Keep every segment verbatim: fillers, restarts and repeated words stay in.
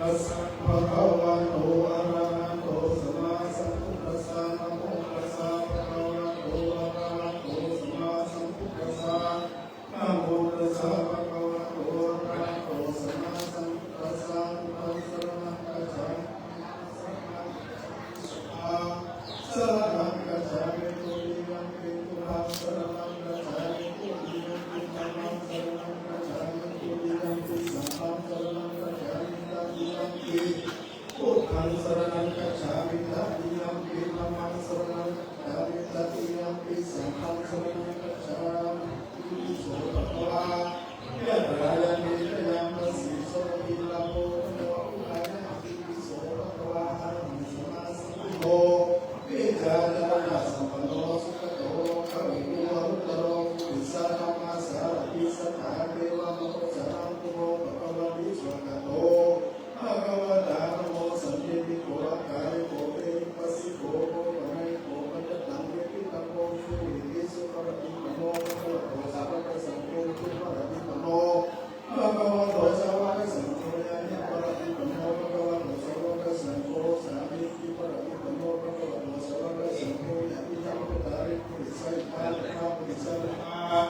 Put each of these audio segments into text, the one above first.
Bhagavato arahato sammāsambuddhassa. Namo tassa bhagavato arahato sammāsambuddhassa. Namo tassa bhagavato arahato sammāsambuddhassa. Buddhaṃ saraṇaṃ gacchāmi. Dhammaṃ saraṇaṃ gacchāmi. Saṅghaṃ saraṇaṃ gacchāmi. Dutiyampi buddhaṃ saraṇaṃ gacchāmi. Dutiyampi dhammaṃ saraṇaṃ gacchāmi. Dutiyampi saṅghaṃ saraṇaṃ gacchāmi. Tatiyampi buddhaṃ saraṇaṃ gacchāmi. Tatiyampi dhammaṃ saraṇaṃ gacchāmi. Tatiyampi saṅghaṃ saraṇaṃ gacchāmi. Itipi so bhagavā. Yathāyaṃ nidayaṃ dassī so vilapo bhagavato. Udānāti pi so bhagavā. Arahaṃ sammāsambuddho vijjācaraṇasampanno sugato lokavidū anuttaro purisadammasārathi satthā devamanussānaṃ buddho bhagavāti. Svākkhāto bhagavatā dhammo sandiṭṭhiko akāliko ehipassiko opanayiko paccattaṃ veditabbo viññūhīti. Supaṭipanno bhagavato sāvakasaṅgho, ujupaṭipanno bhagavato sāvakasaṅgho, ñāyapaṭipanno bhagavato sāvakasaṅgho, sāmīcipaṭipanno bhagavato sāvakasaṅgho, yadidaṃ cattāri purisayugāni aṭṭha purisapuggalā,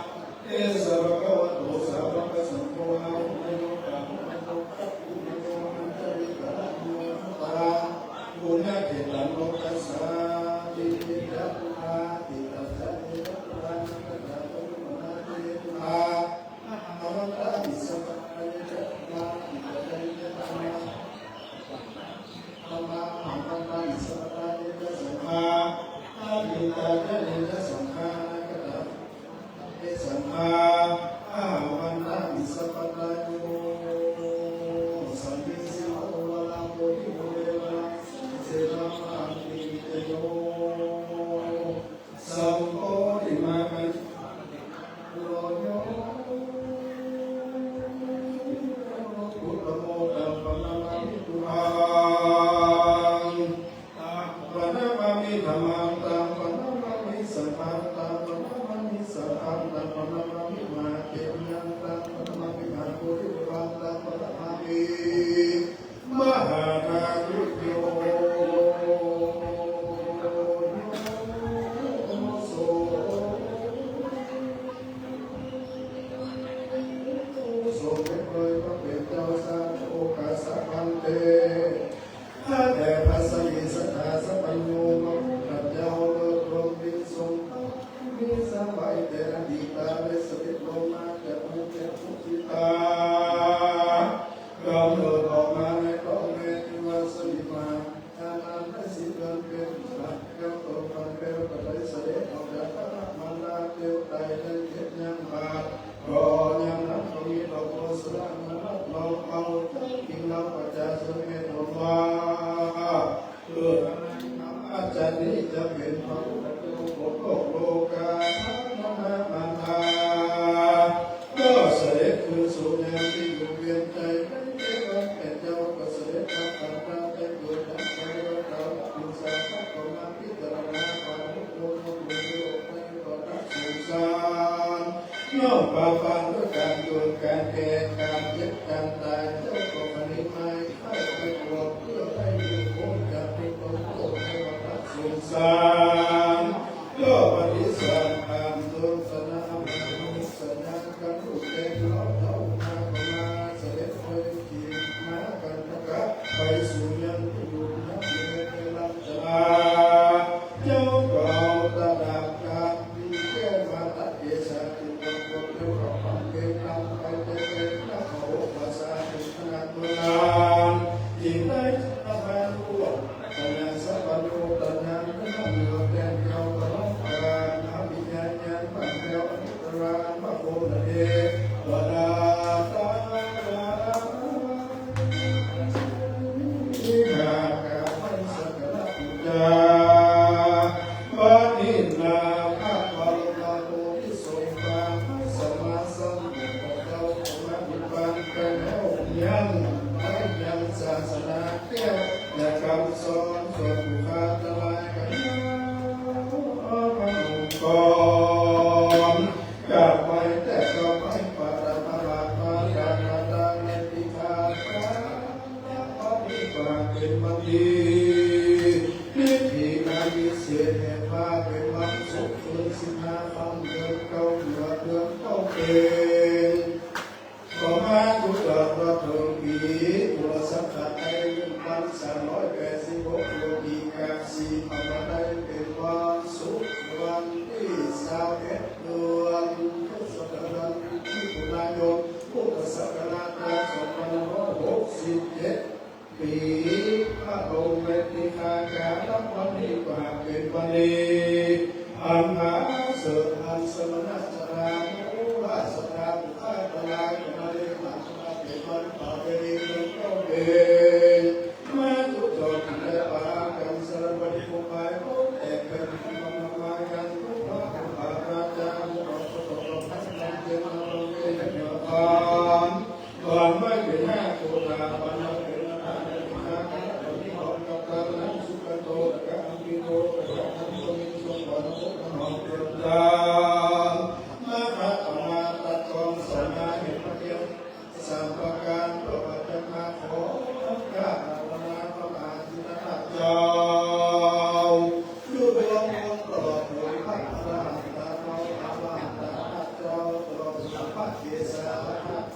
esa bhagavato sāvakasaṅgho, āhuneyyo pāhuneyyo dakkhiṇeyyo añjalikaraṇīyo, taṃ puññakkhettaṃ lokassāti. Te ca buddhā atītacāriye ca purāṇaṃ, tatra taruvanagahane buddhā, ahaṃ vandāmi sabbadā. Ye ca dhammā atītā ca, ye ca dhammā, dhammā ahaṃ vandāmi sabbadā. Ye ca saṅghā atītā ca, ye ca saṅghā anāgatā, ye saṅghā ahaṃ vandāmi sabbadā. Yo sambodhimukhī ca yo sambodhimūle ca yo sambodhimuttare ca yo sambodhimaggañca yo yo buddho taṃ paṇamāmi buddhaṃ. Taṃ paṇamāmi dhammaṃ, taṃ paṇamāmi saṅghaṃ, taṃ paṇamāmi saṅghaṃ, taṃ paṇamāmi mahātemaṃ, taṃ paṇamāmi mahābodhisattvaṃ, taṃ paṇamāmi mahānāgabhūto. สมเด็จพระเจ้าสาธุโอการสะพันเต ข้าแต่พระสรีสัตถาสัพพัญญูพระพุทธเจ้าเลิศล้ำยิ่งทรงพระวิสัยแต่อดีตได้เสด็จลงมาจากภูมิแผ่นดินทิตา กำเนิดออกมาในท้องแม่ที่ว่าสรีมา อายุได้สี่เดือนเป็นพระเจ้าตนพันแก้วก็ได้เสด็จออกจากพระมารดาเตียวไตได้เจ็ดย่างบาท ก็ยังนั้นก็มีดอกบัวสะหลั่งมารับรองเอาเจ้าจริงเราประชาชนแม่นว่า เกิดอาจารย์นี้จะเป็นพระพุทธเจ้าของโลกโลกา พระมหามันดา ก็เสด็จคืนสู่ยังที่อยู่เวียนใจ ไปเทวันแก่เจ้าก็เสด็จพระปัญญาได้เกิดดังใจว่าเราปรึกษาพระกรรมพิจารณาความรู้ตัวของโลกในวัฏสงสาร ย่อมปาปาด้วยการเกิด การแก่ การเจ็บ การตาย เจ้าก็ปรินิพพานเข้าไปบวชเพื่อให้หลุดพ้นจากทุกข์โรคในวัฏสงสาร ก็ปฏิสังขารโฆษณามานุสัญญากันรูปแก่เราเท่านาคมาเสด็จไป ขีมหากันทกะไปสู่ยังที่อยู่นับเวลาชรา เจ้าก็เอาตะดาบกาบตีแก้วมาตัดเกศาที่ปรากฏแล้วก็บำเพ็ญนำไปแต่เป็นพระโอวาสาถึงขนาดเมื่อนาน จึงได้สารภาพว่า ปัญญาสัพพัญญูตัณหาไม่ต้องอยู่แก่เจ้าตลอดกาล อภิญญาญาณบัณฑิต ตรามาโพนเดวดาตาวิหารกาไมสักการะปูจา บัดนี้นาคาพระบรมโพธิสมภารพระสัมมาสัมพุทธเจ้าของเราปัจจุบันไปแล้ว ยังไปยังศาสนาแก้ว และคำสอนส่วนบุคคลทั้งหลายกันพระองค์ก่อน กลับไปแต่ก็ไปปะตะปะปะปะตะปะตะในที่ข้าพเจ้า เป๋นวันดี พิธีงานพิเศษแห่งว่าเป๋นวันศุกร์ คืนสิบห้าค่ำ เดือนเก้า เดือนเก้าเป๋น ก็มาจุดจบว่าเถิงปี๋กุลศักราชไทย หนึ่งพันสามร้อยแปดสิบหก โลกีกา สี่ ภาวะไทย เป๋นวันศุกร์ วันตี้ซาวเอ็ด เดือนพฤศจิกายน พุทธศักราช สองพันห้าร้อยหกสิบเจ็ด ปี๋พระบรมราชา วันนี้ก็เป๋นวันดี อันผาเสริฐ อันสมณะศาสดา มูลศาสดา บุคคลทั้งหลาย ก็มาเรียกหาสมาเป๋นวันประเพณีเดือนเก้าเป๋น มาจุดจบในปากังสารพัดที่พวกไปพบแต่เป็นธรรมมายังทุกพระพุทธราชา ผู้ประสบกับพระสังฆเจ้า เราเป็นเจ้า ความไม่เป็นหน้าตัวตา ความไม่เป็นหน้าตัวตา ตอนนี้ขอกำลังนั่งสุขโต และก็อัมพิโต และก็อัมพิโต มีส่วนก่อนพบกันหอมเกินตา มาพระต่อมาตัดกองสองมาเห็นพระเดียว สามประการ เพื่อว่าจะมาขอข้าพระนาพระมหาเถระเจ้า อยู่ดวงดวงตลอดถึงพระอรหันตาเจ้า พระอรหันตาเจ้า ตลอดถึงพระเกสา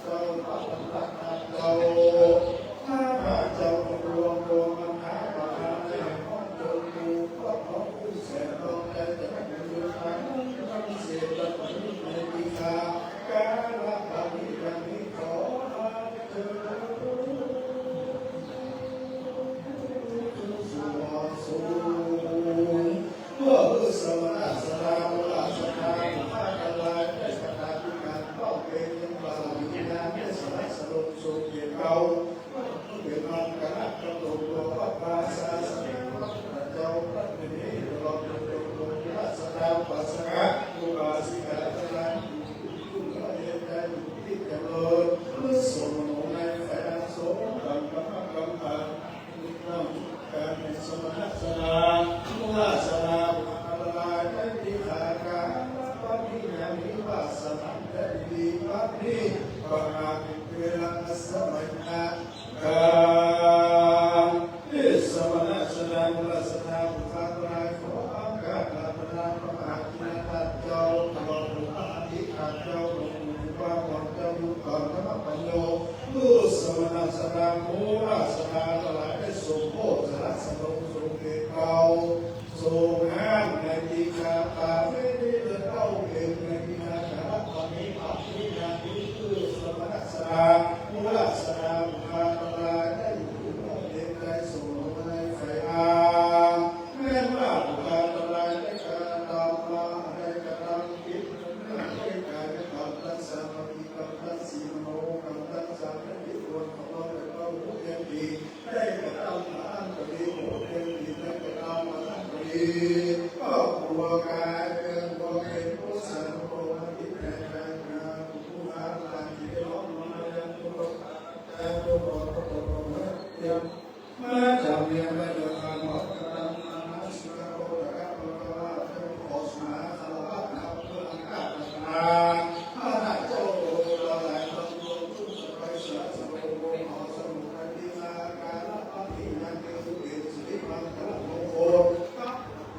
เจ้า พระพันธะเจ้า ข้าพระเจ้าดวงดวงมหาปาราในห้องจงกู พระพรผู้แสนดวงใจจะไม่มีทางนั้นเสด็จไปในปีคา กาลปฏิบัติขอเชิญสู่สูง เพื่อคือสมณะศาสดา พระศาสดา พระทั้งหลายได้ประกาศการเป้าเป็นยังบาปวิญญาณได้สละสลบสู่เกียรติเก่า เป๋นมังคละกับตัวพระศาสดา พระพุทธเจ้า พระเถรี ตลอดจนตัวพระศาสดา อุปัสสกะ อุปัสสิกา ทั้งหลาย ผู้ละเอียดใจอยู่ที่เจริญ เพื่อสมโนในแสงสมบัติกรรมกรรมฐาน นำการเป็นสมณะศาสดา พระศาสดา พระอรหันต์ได้ที่ขาการ พระพิญญาณนี้ว่าสมันต์ได้ดี พระนี้ประกาศเป็นเวลาสมัยนะ กาล ที่สมณะศาสดา พระศาสดา ผู้ข้าพเจ้าขออำนาจอาราธนาพระมหาเถระเจ้า ตลอดถึงพระอธิการเจ้า หลวงปู่พระพรเจ้า ยุคก่อนธรรมปัญโญ ผู้สมณะศาสดา ผู้ราชดาทั้งหลายได้สมโภชสละสลงสู่เขตเก่า สู่ห้างในที่คาป่าไม่ได้เดินเข้าเขตในที่คาแต่ละวันนี้ พระพิญญาณนี้คือสมณะศาสดา ผู้ราชดา ผู้ข้าพเจ้าได้อยู่ร่วมเต็มใจสมในฝ่ายอาแม้ว่าผู้ข้าพเจ้าได้กระทำมาได้กระทำผิด ทั้งกายกรรม ทั้งสมาธิกรรม ทั้งสีมโนกรรม ทั้งสามที่ควรของเราแต่ก็รู้เองดี ได้กระทำมาอันก็ดี รู้เองดี ได้กระทำมาอันก็ดี ก็กลัวกายเป็นกลัวเป็นผู้สันโกมาที่แตกกายงามผู้อาลัยที่ได้ร้องมายังตัวแต่ตัวตนตัวตนเตรียม มาจำเรียนไว้โดยการน้อมกระทำมหาสิกขาบทนะครับ เพราะว่าเป็นขอสมาคารวะนะครับ เพื่ออันกล้าศรัทธา พระเจ้าโตเราหลายตำรวจผู้จะไปสละสลงบนหอสมุดในที่นาการละปฏิญาณคือเปลี่ยนสิริมังคลมงคล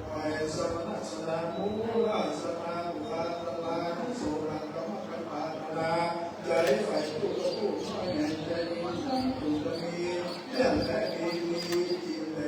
ฝ่ายสมณะศาสดา มูลศาสดา ผู้ข้าพเจ้าทั้งหลาย ทั้งสงฆ์กรรมการปรารถนา ใจฝ่ายผู้ก็ผู้น้อยแห่งใจมันทั้งผู้จะมี เรื่องแรกนี้มีจริงแล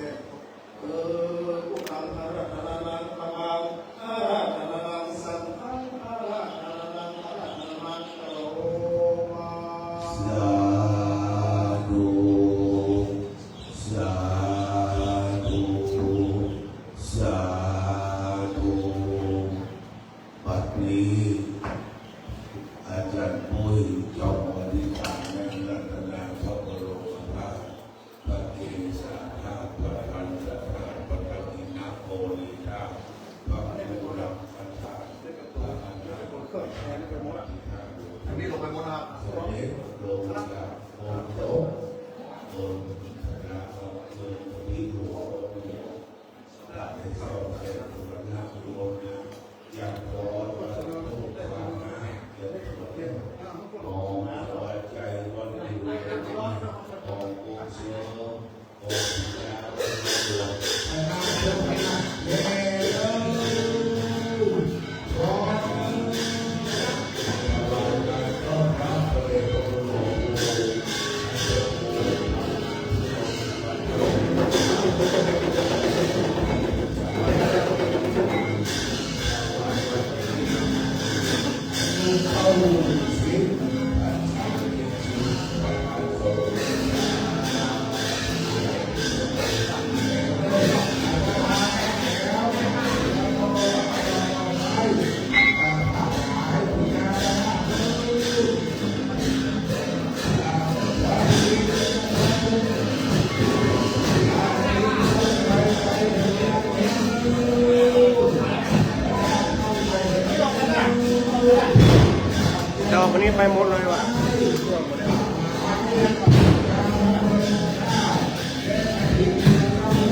หมดเลยว่ะ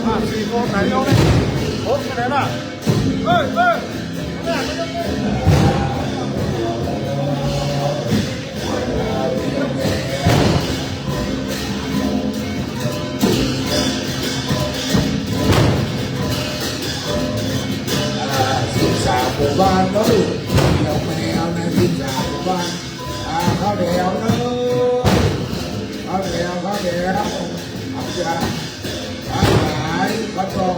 อ่ะ สี่คนไหนเอาเนี่ย หกคะแนนน่ะ เอ้ย เอ้ย อ่า สิบสามหมู่บ้านเนาะ เดี๋ยวไปเอาในสิบสามหมู่บ้าน อ่า เข้าแถวเนาะ เข้าแถว เข้าแถว เอาจ้ะ ทั้งหลายก็ต้อง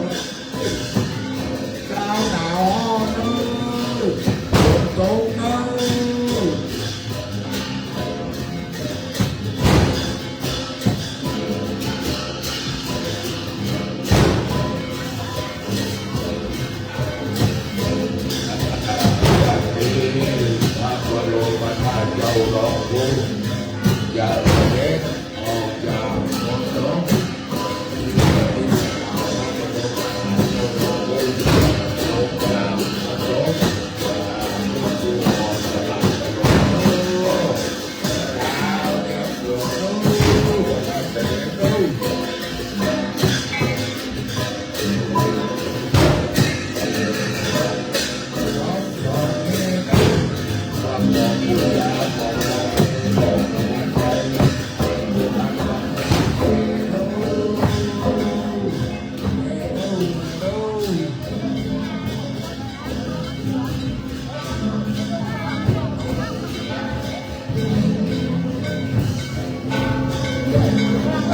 เจ้าหนาวฮ้อนเนอะ ฝนตกเนอะ พระบรมธาตุเจ้าหลวงปู่ อย่าเสด็จออกจากมณฑล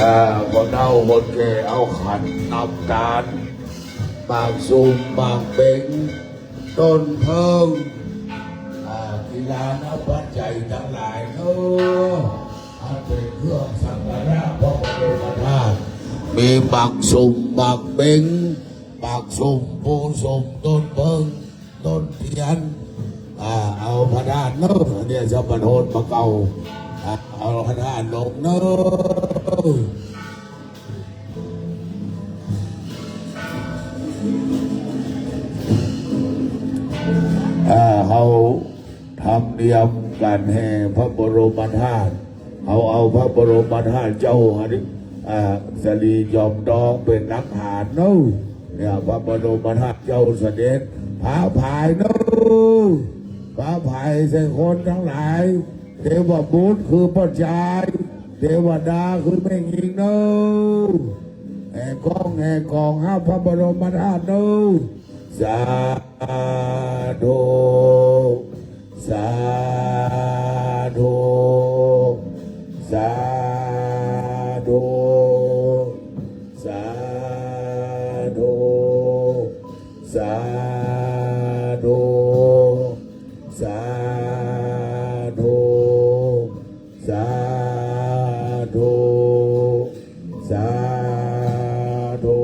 อ่า บ่าวเฒ่าคนแก่เอาขันน้ำตาล หมากสุม หมากเบง ต้นเผิ้ง อ่า กีฬาน้ำปัจจัยทั้งหลายเนาะ อันเป๋นเครื่องสักการะพระบรมธาตุ มีหมากสุม หมากเบง หมากสุม ภูสุม ต้นเผิ้ง ต้นเตียน อ่า เอาพระธาตุเนาะ อันเนี้ยจะบรรพตมาเก่า อ่า เอาพระธาตุลงเนาะ อ่า เฮาธรรมเนียมก๋านแห่พระบรมธาตุ เฮาเอาพระบรมธาตุเจ้า อันนี้ อ่า สรีจอมทองเป๋นหลักฐานเนาะ เนี่ย พระบรมธาตุเจ้าเสด็จ พระผายเนาะ พระผายใส่คนตังหลาย เทพบุตรคือป้อจาย เทวดาคือแม่ญิงเนาะ แห่กองแห่กองฮับพระบรมธาตุเนาะ สาธุ สาธุ สาธุ สาธุ สาธุ สาธุ สาธุ สาธุ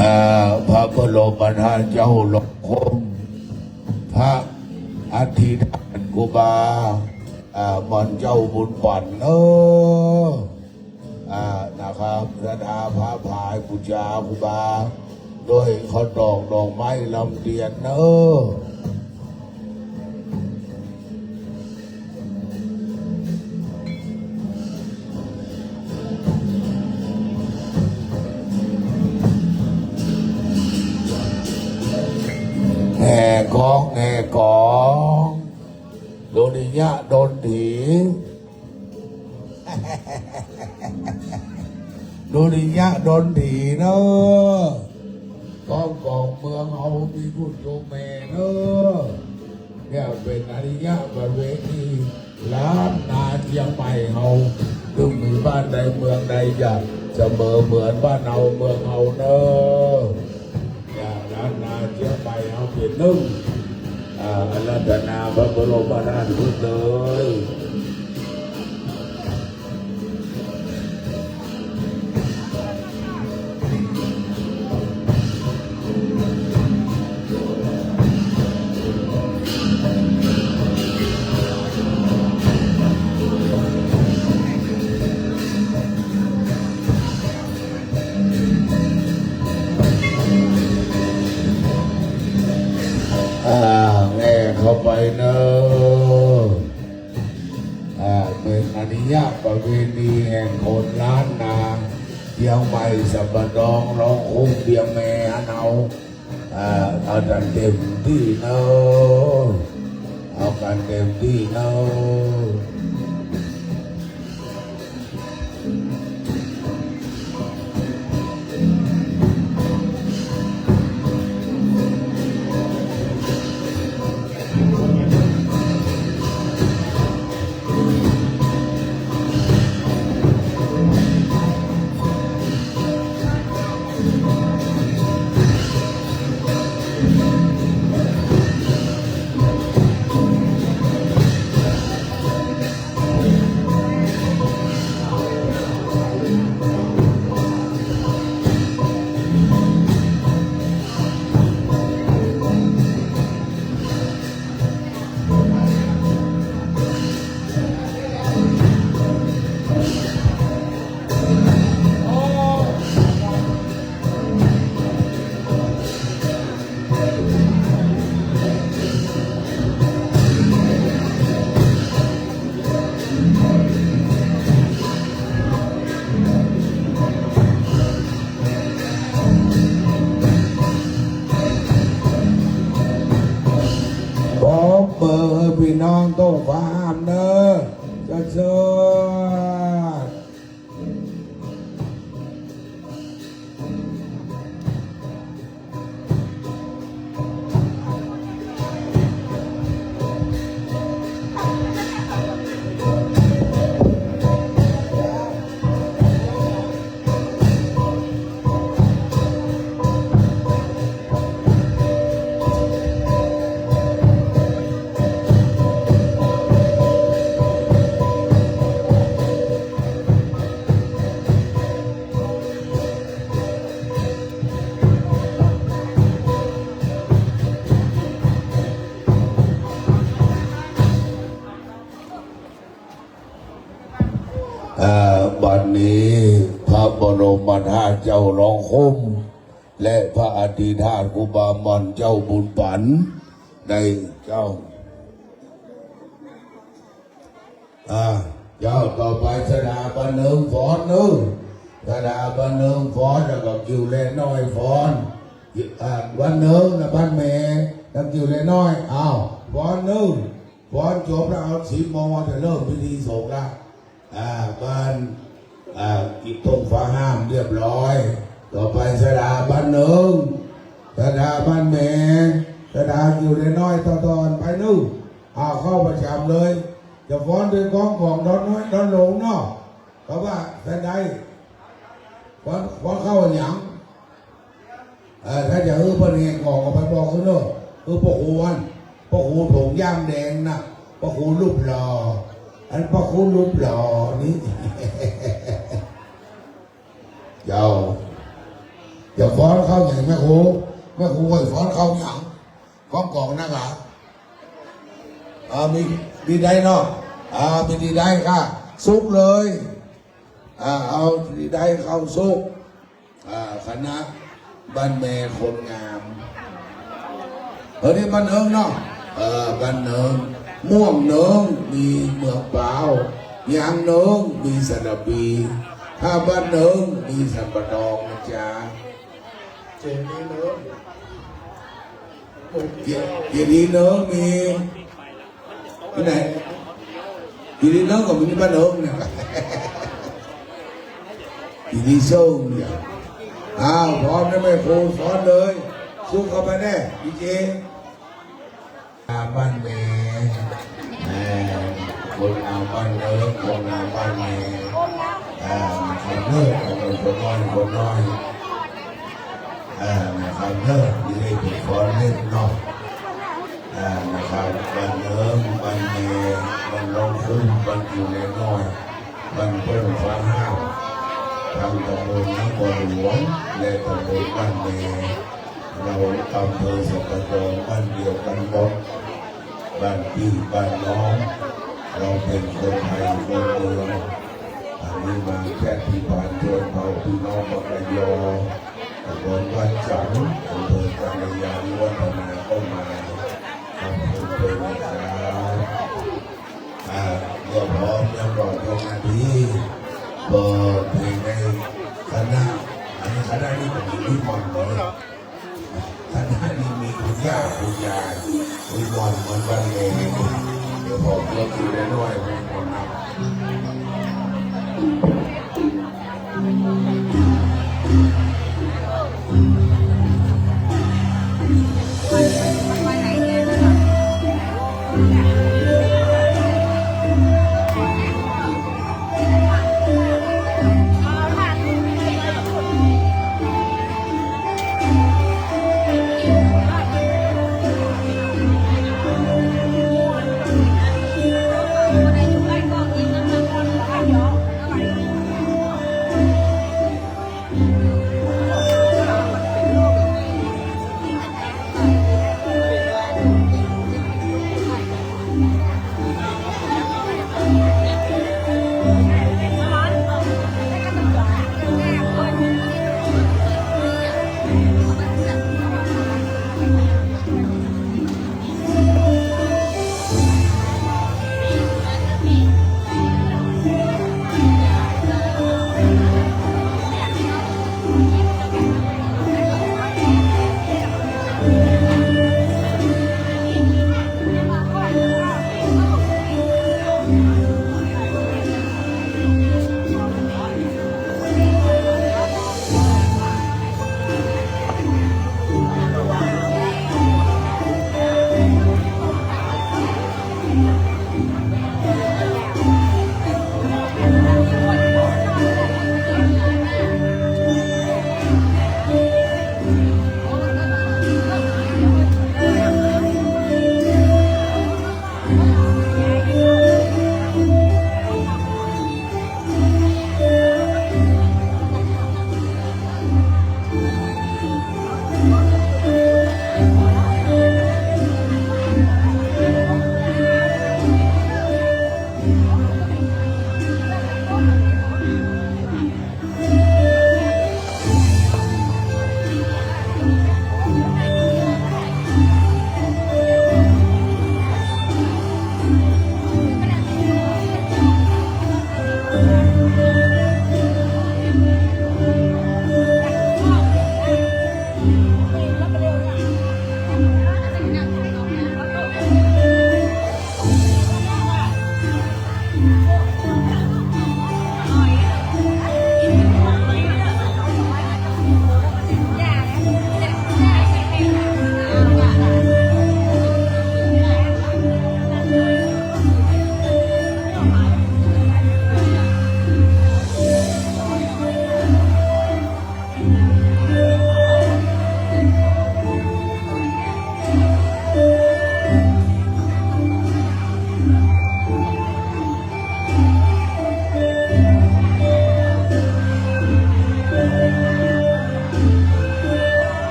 อ่า พระบรมธาตุเจ้าหลวงคง พระอธิษฐานครูบา อ่า หม่อนเจ้าบุญปั๋นเนาะ อ่า นะครับ ศรัทธาพระผายบูชาครูบา โดยข้าวตอกดอกไม้ลำเตียนเนาะ แห่กอง แห่กอง ดุริยะดลถี ดุริยะดลถีเนาะ กองกองเมืองเฮามีบุญโยมแม่เนาะ เนี่ยเป๋นอริยะประเพณีล้านนาเจียงใหม่เฮา เต มีบ้านใดเมืองใดอย่าเสมอเหมือนบ้านเฮาเมืองเฮาเน่อ อย่าล้านนาเจียงใหม่เฮาเป๋นนึ่ง อ่า อาราธนาพระบรมธาตุพุทธเลย อ่า แง่เข้าไปเน่อ อ่า เป๋นอาริยประเพณีแห่งคนล้านนา เจียงใหม่ สันป่าตอง ร้องคุ้ม เปียงแม อันเอา อ่า เอากั๋นเต็มตี้เน่อ เอากั๋นเต็มตี้เน่อ ขอเป๋นพี่น้องโต้งฟ้าห้ามเน่อ เจ้าเจ้า อ่า บัดนี้พระบรมธาตุเจ้าร้องคุ้ม และพระอธิธาตุครูบาหม่อนเจ้าบุญปั๋น ได้เจ้า อ่า เจ้าต่อไปสดาบันเนิงฟ้อนเน่อ สดาบันเนิงฟ้อน แล้วก็กิ่วแลน้อยฟ้อน อ่า บันเนิงนะบันแม่ แล้วกิ่วแลน้อย อ้าว ฟ้อนเน่อ ฟ้อนจบแล้วเอาสิบโมงจะเริ่มพิธีสงฆ์ละ อ่า บัน อ่า กิ่วโต้งฟ้าห้ามเรียบร้อย ต่อไปสดาบันเนิง สดาบันแม่ สดากิ่วแลน้อยต่อตอนไปเน่อ อ้าว เข้าประจำเลย จะฟ้อนด้วยก้องของดอนน้อยดอนหลงเนาะ เพราะว่าท่านใด ฟ้อน ฟ้อนเข้าหยัง เอ่อ ถ้าจะหื้อเปิ้นแหกของก็ไปบอกหื้อเนาะ หื้อป้อครูอัน ป้อครูโถงย่ามแดงน่ะ ป้อครูรูปหล่อ อันป้อครูรูปหล่อนี่ เจ้า จะฟ้อนเข้าหยังแม่ครู แม่ครูว่าฟ้อนเข้าหยัง ฟ้อนกองนักหนา อ่า มี มีใดเนาะ อ่า มีดีใดค่ะ สุกเลย อ่า เอาดีใดเข้าสุก อ่า คณะบ้านแม่คนงาม เออ นี่บ้านเนิงเนาะ เออ บ้านเนิง ม่วงเนิง มีเมืองปาว ยางเนิง มีสันตะปี ถ้าบ้านเนิง มีสันป่าตองนะจ๊ะ เจดีย์เนิง เจ- เจดีย์เนิงมีตี้ไหน เจดีย์เนิงก็มีตี้บ้านเนิงเนี่ย เจดีย์ส้มเนี่ย อ้าว พร้อมแล้วแม่ครูฟ้อนเลย สุกเข้าไปแน่ ดีเจ บ้านแม่ แม่ คนงามบ้านเนิม คนงามบ้านแม่ เอ่อ นะครับเนาะ คนน้อย คนน้อย เอ่อ นะครับเนาะ นี่ได้ไปฟ้อนเล่นเนาะ เอ่อ นะครับ บ้านเนิม บ้านแม่ บ้านน้องคุ้ม บ้านอยู่ในน้อย บ้านเปิ้นฟ้าห้าว ทั้งตำบลน้ำบ่อหลวง และตำบลบ้านแม่ เฮาอำเภอสันป่าตอง บ้านเดียวกั๋นหมด บ้านปี้บ้านน้อง เฮาเป๋นคนไทยคนเมือง อันนี้มาแค่ตี้บ้านชนเผ่าปี้น้องปากกยอ ตำบลบ้านจั๋น อำเภอกัลยาณิวัฒนาก็มา ขอบคุณเปิ้นนะครับ อ่า เดี๋ยวพร้อมแล้วก็ยกหน้าตี้ เปิดเพลงในคณะ อันนี้คณะนี้ผมมีนิมนต์เลย คณะนี้มีคุณย่าคุณยาย นิมนต์เหมือนกันเลย เดี๋ยวผมยกทีละหน่อย ผมนิมนต์นะ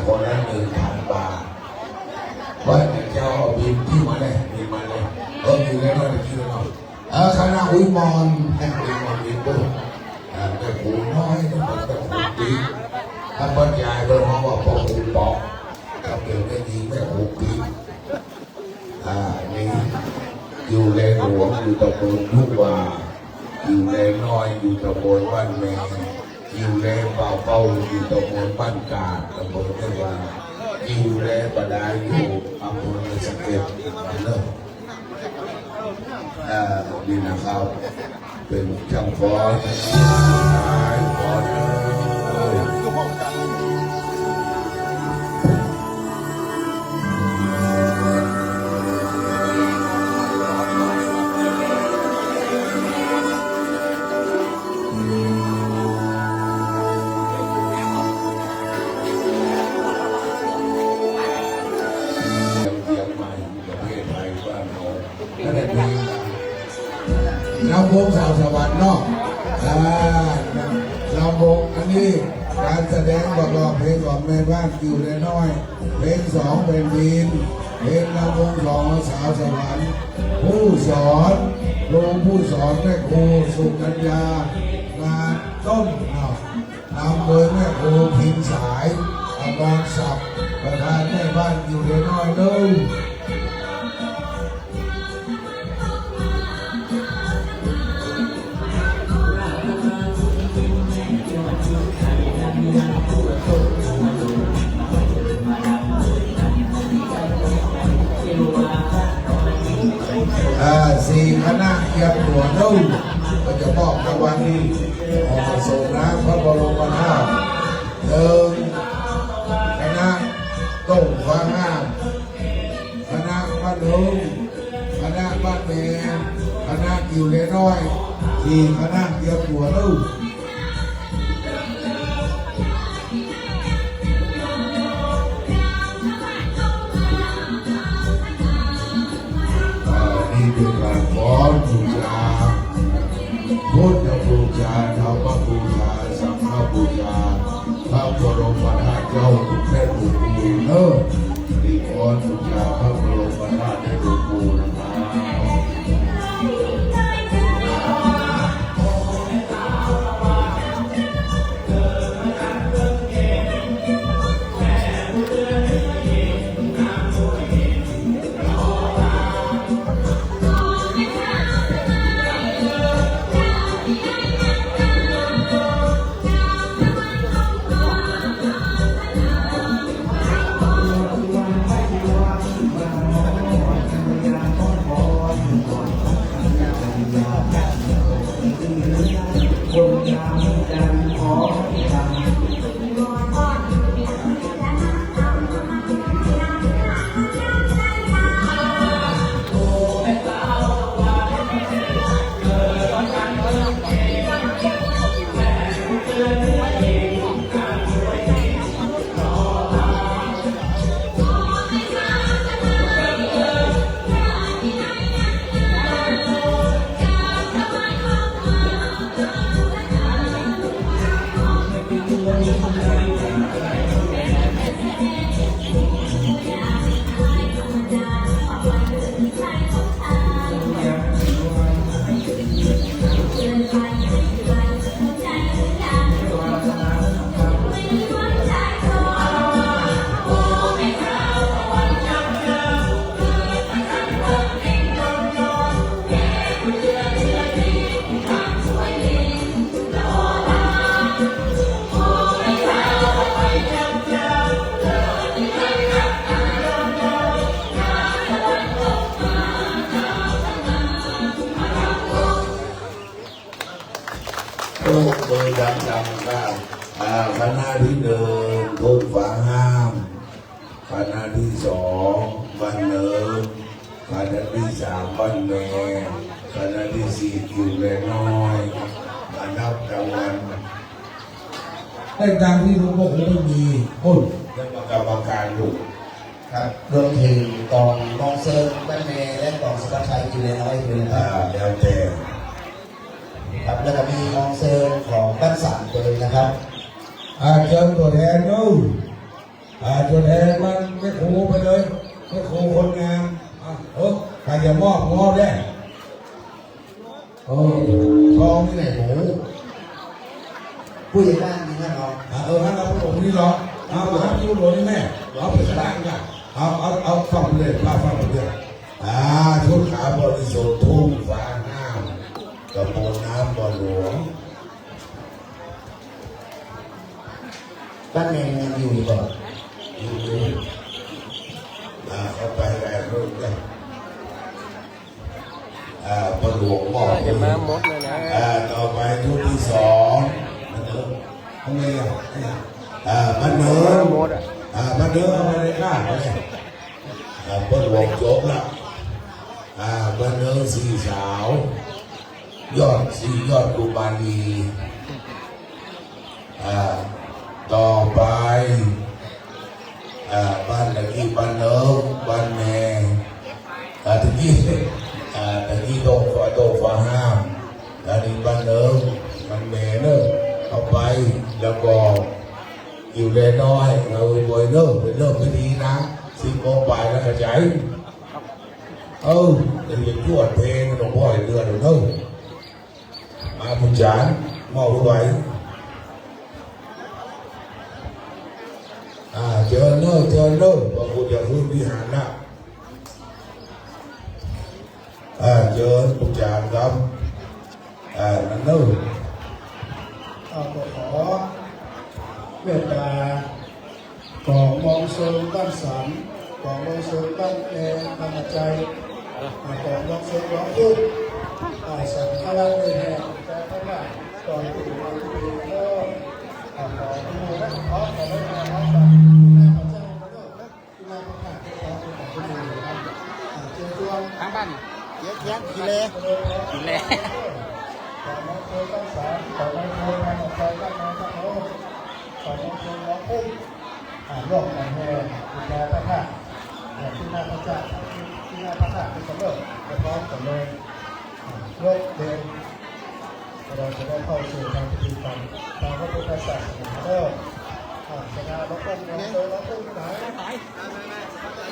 คนละหนึ่งพันบาท ว่าแต่เจ้าเอาบินตี้มาเลย บินมาเลย เออ บินแล้วนะ บินแล้วนะ เออ คณะวิมล แห่งวิมลวิมล อ่า แม่ครูน้อย แม่ครูปิ๊ก ถ้าบรรยายไปร้องว่าพ่อครูปอก ถ้าเป็นแม่ญิงแม่ครูปิ๊ก อ่า นี่ กิ๋วแลหลวงอยู่ตำบลทุ่งวา กิ๋วแลน้อยอยู่ตำบลบ้านแมง กิ๋วแลบ่าวเป้าอยู่ตำบลบ้านกาด ตำบลแม่วา กิ๋วแลบ่าดายอยู่อำเภอสะเก็ด เนาะ อ่า นี่นะครับ เป๋นจ้างฟ้อน ฟ้อนเอ้ย เจียงใหม่ ประเทศไทยบ้านเรา นั่นแหละ ลำวงสาวสวรรค์เนาะ อ่า ลำวง อันนี้ก๋านแสดงประกอบเพลงของแม่บ้านกิ๋วแลน้อย เพลงสองแผ่นดิน เพลงลำวงสองสาวสวรรค์ ผู้สอน ครูผู้สอนแม่ครูสุกัญญา งานต้นเนาะ นำโดยแม่ครูพิมสาย อมรศักดิ์ ประธานแม่บ้านกิ๋วแลน้อยเด้อ อ่า สี่คณะเตรียมตั๋วเด้อ ก็จะมอบรางวัลนี่ ออกมาส่งน้ำพระบรมธาตุ หนึ่ง คณะต้งฟ้าห้าม คณะบ้านเฮิง คณะบ้านแมง คณะกิ๋วแลน้อย สี่คณะเตรียมตั๋วเด้อ อ่า นี่เป๋นก๋านฟ้อนบูชา พุทธบูชา ธรรมบูชา สังฆบูชา พระบรมธาตุเจ้าทุกแท่นทุกองค์เนอะ นี่ฟ้อนบูชาพระบรมธาตุให้หลวงปู่นะครับ ตบมือดังๆ ครับ อ่า คณะตี้นึ่ง ต้งฟ้าห้าม คณะตี้สอง บ้านเนิน คณะตี้สาม บ้านแมง คณะตี้สี่ กิ๋วแลน้อย มานับรางวัล ได้ตามตี้หลวงปู่คงไม่มี โอ้ย แล้วก็กรรมการลูก ครับ รวมเถิงก๋องมองเซิงบ้านแมง และก๋องสุภาชัยกิ๋วแลน้อยด้วยนะครับ อ่า แล้วแต่ ครับ แล้วก็มีมองเซิงของบ้านสามด้วยนะครับ อ่า เจิญตั๋วแทนเนาะ อ่า ตัวแทนมันแม่ครูไปเลย แม่ครูคนงาม อ่ะ เออ ใผจะมอบ มอบแหละ เออ ซองตี้ไหนหมู ผู้ใหญ่บ้านนี่นะเนาะ อ่ะ เออ หันเอาผู้หลวงนี่เนาะ เอา เอาผู้หลวงนี่แม่ เอาไปข้างล่างจ้ะ เอา เอา เอาฟังไปเลย ฟังไปเลย อ่า ชุดขาวบริสุทธิ์ ทุ่งฟ้าห้าม ตำบลน้ำบ่อหลวง บ้านแมงยังอยู่บ่ อยู่ อยู่ อ่า เข้าไปได้ลูกนะ อ่า พ่อหลวงมอบ น่าจะมาหมดเลยนะ อ่า ต่อไปชุดตี้สอง บ้านเนิน ทำไมอ่ะ อ่า บ้านเนิน มาหมดอ่ะ อ่า บ้านเนิน เอามาเลยค่ะ อ่า พ่อหลวงจบละ อ่า บ้านเนินสี่สาว ยอดสี่ยอดกุมารี อ่า ต่อไป อ่า บ้านตะกี้บ้านเนิน บ้านแม่ อ่า ตะกี้ อ่า ตะกี้โต๊ะฟ้า โต๊ะฟ้าห้าม อันนี้บ้านเนิน บ้านแม่เนอะ เอาไป แล้วก็ อยู่แลน้อย เอาบ่อยเนอะ ไปเริ่มพิธีนะ สิบโมงบ่ายแล้วกระจาย เออ เดี๋ยวจะจวดเพลงหลวงพ่ออีกเดือนหนึ่งเนอะ มาผู้จารย์ มอบไว้ อ่า เจิญเนอะ เจิญเนอะ พระพุทธคุณวิหารนะ อ่า เจิญผู้จารย์ครับ อ่า นั่นเนอะ อ่า ก็ขอเมตตา ของมองเซิงบ้านสัน ของมองเซิงบ้านแอร์ธรรมใจ อ่า ของมองเซิงร้องทุกข์ อ่า สังฆราชด้วยแห่งใจพระบาท ก่อนอื่นเราจะมีเรื่อง อ่า ขอดูนะ ขอขอให้มารับฟังพระเจ้า ที่หน้าพระธาตุที่พร้อมด้วยกันทุกคนนะครับ อ่า เชิญชวน ทางบ้าน เดี๋ยวเดี๋ยว กินเลย กินเลย ขอมอบโชคตั้งสาม ขอมอบโชคทางออกไปตั้งน้อยตั้งโน้น ขอมอบโชคร้องพุ่ม อ่า ร่วมกันแห่บูชาพระธาตุ อ่า ที่หน้าพระธาตุ ที่หน้าพระธาตุที่กำเนิด ไปพร้อมกันเลย อ่า ยกเดช เราจะได้เข้าสู่ทางพิธีกรรมทางพระพุทธศาสนาเด้อ อ่า สง่าลงก้มลงเดินลงก้มไหน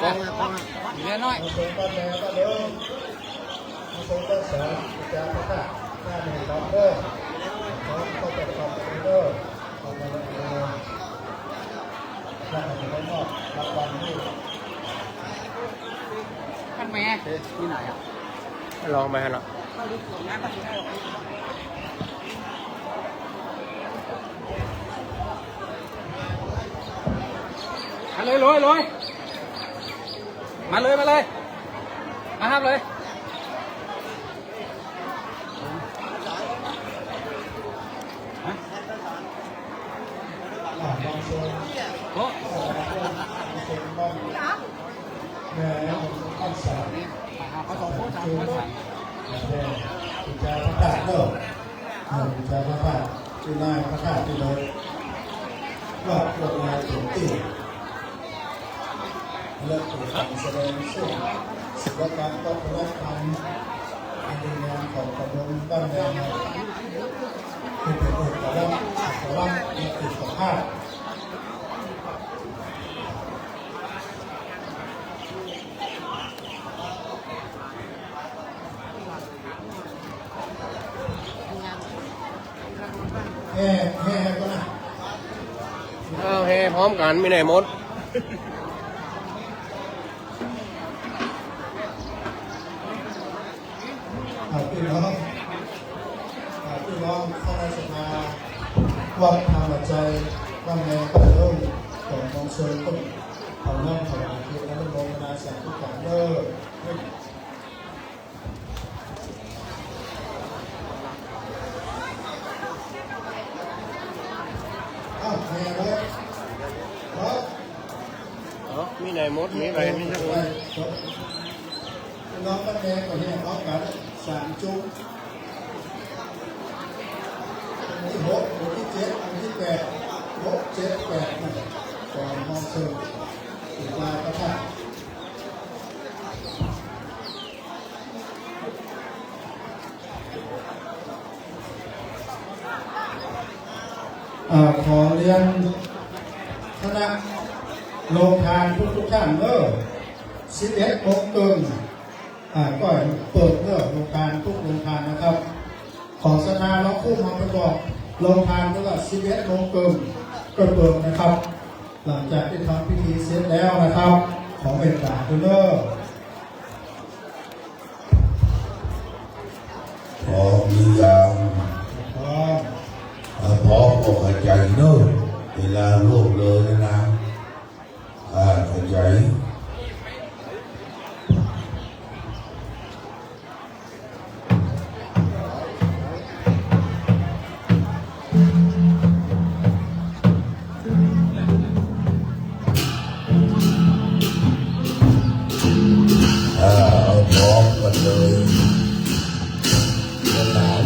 กองอ่ะ กองอ่ะ อยู่แล้วน้อย มาเชิญบ้านแม่บ้านเดิม มาเชิญบ้านสาม อาจารย์พระธาตุ หน้าหนึ่งลำเด้อ น้องเข้าไปก่อนไปเด้อ เอามาเลย เอามาเลย แล้วก็จะได้มอบรางวัลให้ ท่านแม่ เอ๊ะ ที่ไหนอ่ะ ลองไปฮะเนาะ มาเลย ลอย ลอย มาเลย มาเลย มาครับเลย ฮะ อ่า บางส่วน โอ้ บางส่วนบ้าน แม่ของท่านสาม เอาสองคนสามคนสาม แม่บูชาพระธาตุเนอะ อ่า บูชาพระธาตุที่หน้าพระธาตุที่เดิม วัดหลวงนายสมติ และเกิดการแสดงซึ่งศิลปะวัฒนธรรมอันดีงามของตำบลบ้านแดง ที่เป็นเอกลักษณ์ อัตลักษณ์และเอกภาพ แห่ แห่ก่อนนะ เอาแห่พร้อมกั๋น ไปไหนหมด อ่า พี่น้อง อ่า พี่น้องคณะศรัทธาวัดธรรมใจ บ้านแม่บ้านเดิม ของมองเซิง ต้นเผาน้ำถวายคืออนุโมทนาสาธุกันเด้อ อ้าว แห่เลย ครับ เอ้า ไปไหนหมด ไปไหนหมด ไป น้องบ้านแดงก็แห่พร้อมกั๋น สามจุ๊ก องค์ตี้หก องค์ตี้เจ็ด องค์ตี้แปด หก เจ็ด แปด นั่น ก่อนมองเซิง ติดลายพระธาตุ อ่า ขอเรียนคณะ โฮงตานทุกๆ ต้านเน่อ สิบเอ็ดโมงเกิ่ง อ่า ก็เปิดเน่อ โฮงตานทุกโฮงตานนะครับ ของศรัทธาหลวงปู่มาประกอบ โฮงตานก็สิบเอ็ดโมงเกิ่ง ก็เปิดนะครับ หลังจากตี้ทำพิธีเสร็จแล้วนะครับ ขอเมตตาเน่อ พร้อมหรือยัง พร้อม อ่า พร้อมก็เข้าใจ๋เน่อ เวลาล่วงเลยนะ อ่า เข้าใจ๋ อ่า เอาพร้อมกั๋นเลย หลาน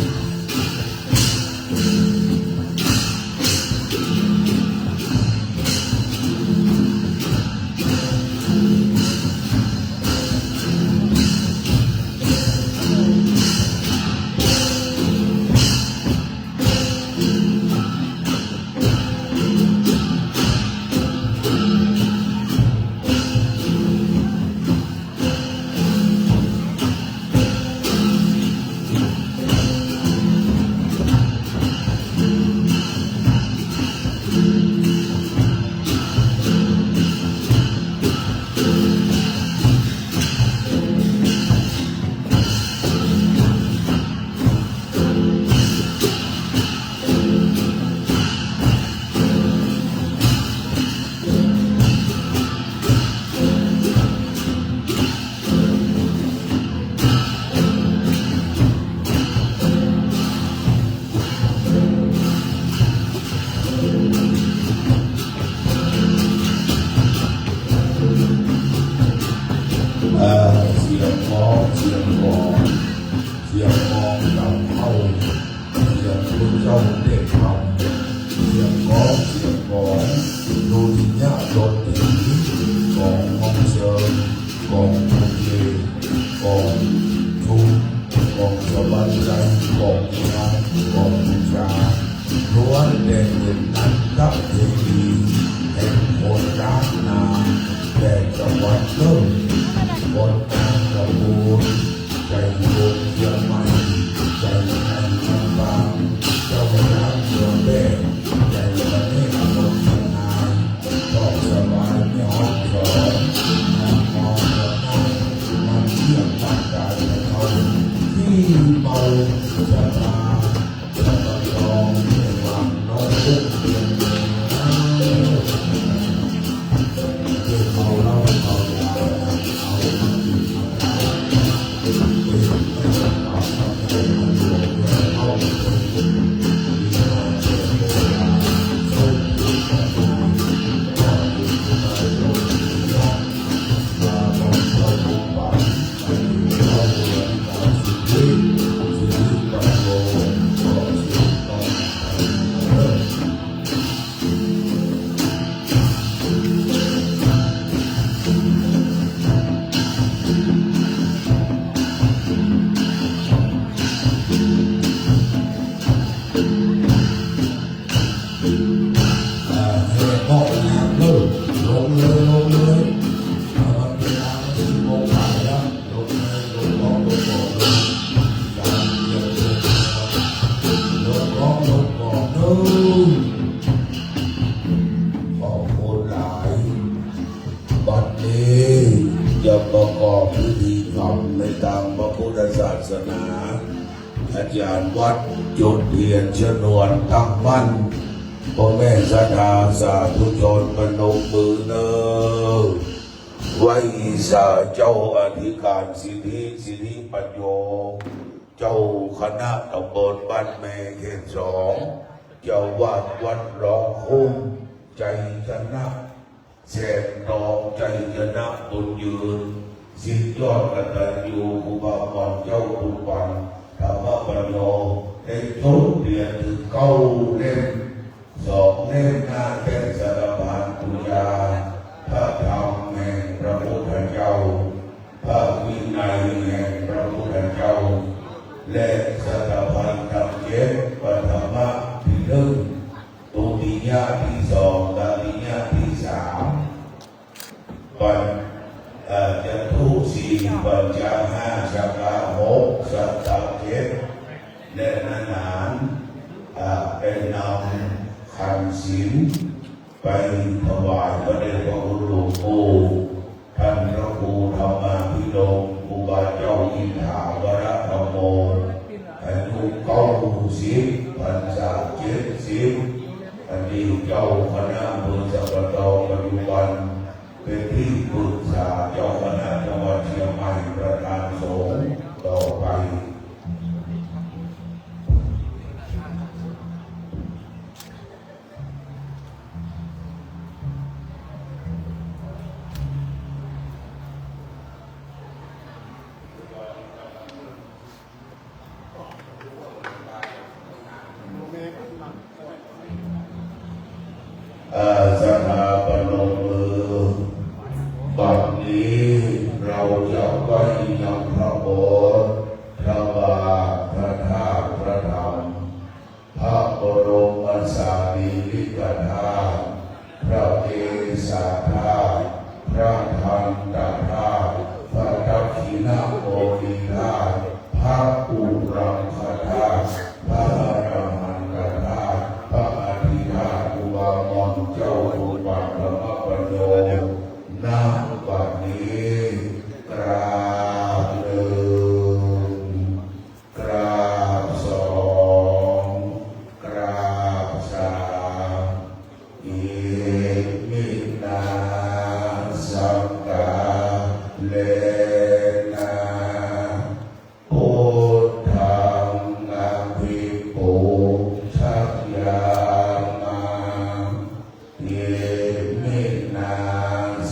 เอ่อ เสียงกลอง เสียงกลอง เสียงกลองเจ้าเข้า เสียงผู้เจ้าเทศน์ธรรม เสียงกลอง เสียงกลอง ดุริยะดนตรี กลองห้องเชิญ กลองโอเค กลองชุม กลองสบายใจ๋ กลองงาน กลองบูชา ล้วนแต่เป๋นนันทเทวีแห่งคนล้านนา แต่จังหวัดเน่อ คนนางตะโกน ใจ๋คนเจียงใหม่ ใจ๋ในลำปาง เจ้าคณะเมืองแพร่ ใจ๋ประเทศคนเจียงราย ก็สบายแม่ฮ่องสอน นางมองเมืองนอก มันเยี่ยมบ้านกายเมืองเขา ที่เมาชะตา อ่า แห่เกาะยางเน่อ ลงเลย ลงเลย อ่า มันเวลามันสิบโมงไปแล้ว ลงเลย ลง ลง ลงก่อนเลย อย่าเบียดเบียนกัน ลง ลง ลงก่อนเน่อ ขอบคุณหลาย บัดนี้จะประกอบพิธีกรรมในตามพระพุทธศาสนา อาจ๋ารย์วัดจุดเตียนชนวนตั้งมั่น ป้อแม่ศรัทธาสาธุชนพนมมือเน่อ ไหว้สาเจ้าอธิการสิทธิ สิริปัญโญ เจ้าคณะตำบลบ้านแม่เขตสอง เจ้าอาวาสวัดร้องคุ้ม ชัยชนะ แสงทอง ชัยชนะ บุญยืน ศิษย์ยอดกตัญญู ครูบาหม่อนเจ้าคุณวัน ธรรมปัญโญ ได้จุดเตียนถือเก้าเล่ม สองเล่มหน้าแท่นสถาบันบูชา พระธรรมแห่งพระพุทธเจ้า พระวินัยแห่งพระพุทธเจ้า และสถาบันธรรมเจ็ด ปฐมที่หนึ่ง ทุติยที่สอง ตติยที่สาม ปัญ เอ่อ จันทุสี่ ปัญจาห้า สกาหก สัตตะเจ็ด และนานๆ เอ่อ ได้นำขันธ์ศีลไปถวายพระเดชพระคุณหลวงปู่ ท่านพระครูธรรมาภิรมย์ ครูบาเจ้าอินทาวรธัมโม อายุเก้าสิบ พรรษาเจ็ดสิบ อดีตเจ้าคณะอำเภอสัปตอง ปัจจุบัน เป็นที่ปรึกษาเจ้าคณะจังหวัดเชียงใหม่ ประธานสงฆ์ต่อไป เอ่อ ศรัทธาปนมมือ บัดนี้เราจะไหว้ยังพระโบสถ์ พระบาท พระธาตุ พระธรรม พระบรมสารีริกธาตุ พระเกศาธาตุ พระทันตธาตุ พระทักขิณโมลีธาตุ พระอุรังคธาตุ พระอรหันตธาตุ พระอธิธาตุ ครูบาม่อนเจ้าคุณปัตตมปัญโญ ณ บัดนี้ กราบหนึ่ง กราบสอง กราบสาม อิมินา สักกาเลนะ พุทธัง อภิปูชยามา อิมินา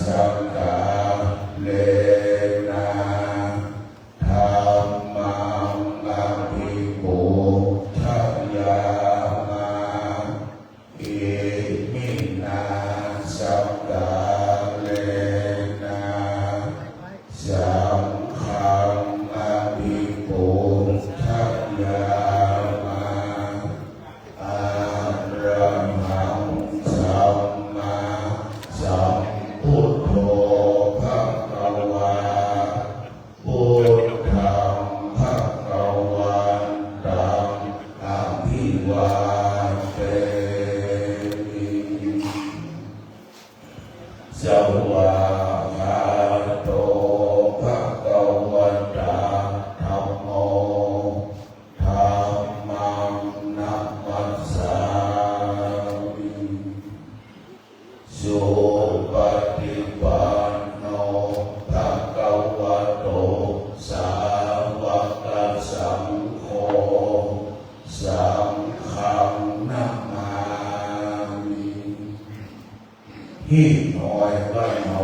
สักกาเลนะ ธัมมัง อภิปูชยามา อิมินา สักกาเลนะ สังฆัง อภิปูชยามา อะระหัง สัมมาสัมพุทโธ ภะคะวา พุทธัง ภะคะวันตัง อะภิวาเทมิ สวากขาโต ภะคะวะตา ธัมโม ธัมมัง นะมัสสามิ สุปะฏิปันโน ภะคะวะโต สาวะกะสังโฆ สังฆัง นะมามิ หิ้งห้อยบ้านเฮา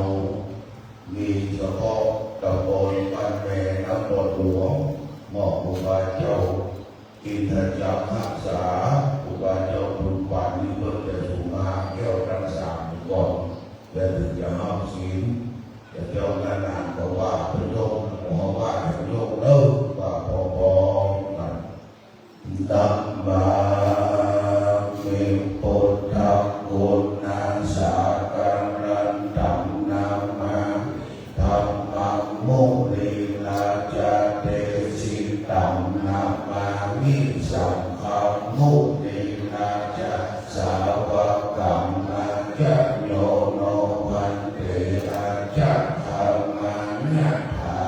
มีเฉพาะตำบลบ้านแม่น้ำบอดหลวง มอบครูบาเจ้าอินทจักรฮักษา ครูบาเจ้าบุญปานนี้เปิ้นจะสูงห้าแก้วตังสามก่อน และถึงจะฮับศีล แต่เจ้าหน้านานก็ว่าไปยก หมอว่าไปยกเลิก ว่าพอๆ กัน นะมามิ พุทธัง ปุณณัสสะกะรันตัง นะมามิ ธัมมัง มุนิราจาเตสิตัง นะมามิ สังฆัง มุนิราจา สาวะกัง อาจาโย โน ภันเต อาจา ธัมมา ยะถา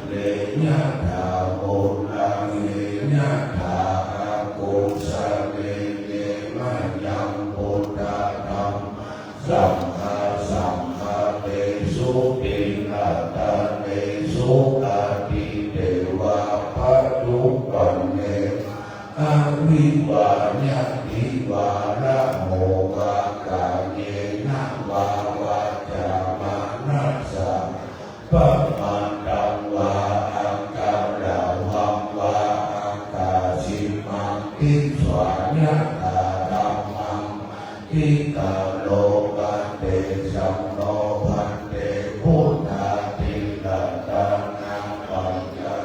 เร ยะถา มูลัง เย ยะถา อากุสะเล เย มะยัง ปุทธะ ธัมมา สังฆา สังฆาเตสุ ติรัตตะเนสุ อาทิเตวะ ปัจจุปันเน อภิวา ยะ ทิวาระ โห วา กาเยนะ วา วาจา มา นะ สา ปะมาตัง วา อังคาระหัง วา อากาสิมัง ทิสา ยะถา ธัมมัง มะ ทิกา โล กะ เตสัง โน ภันเต พุทธา ติรัตตะนา ปัญจา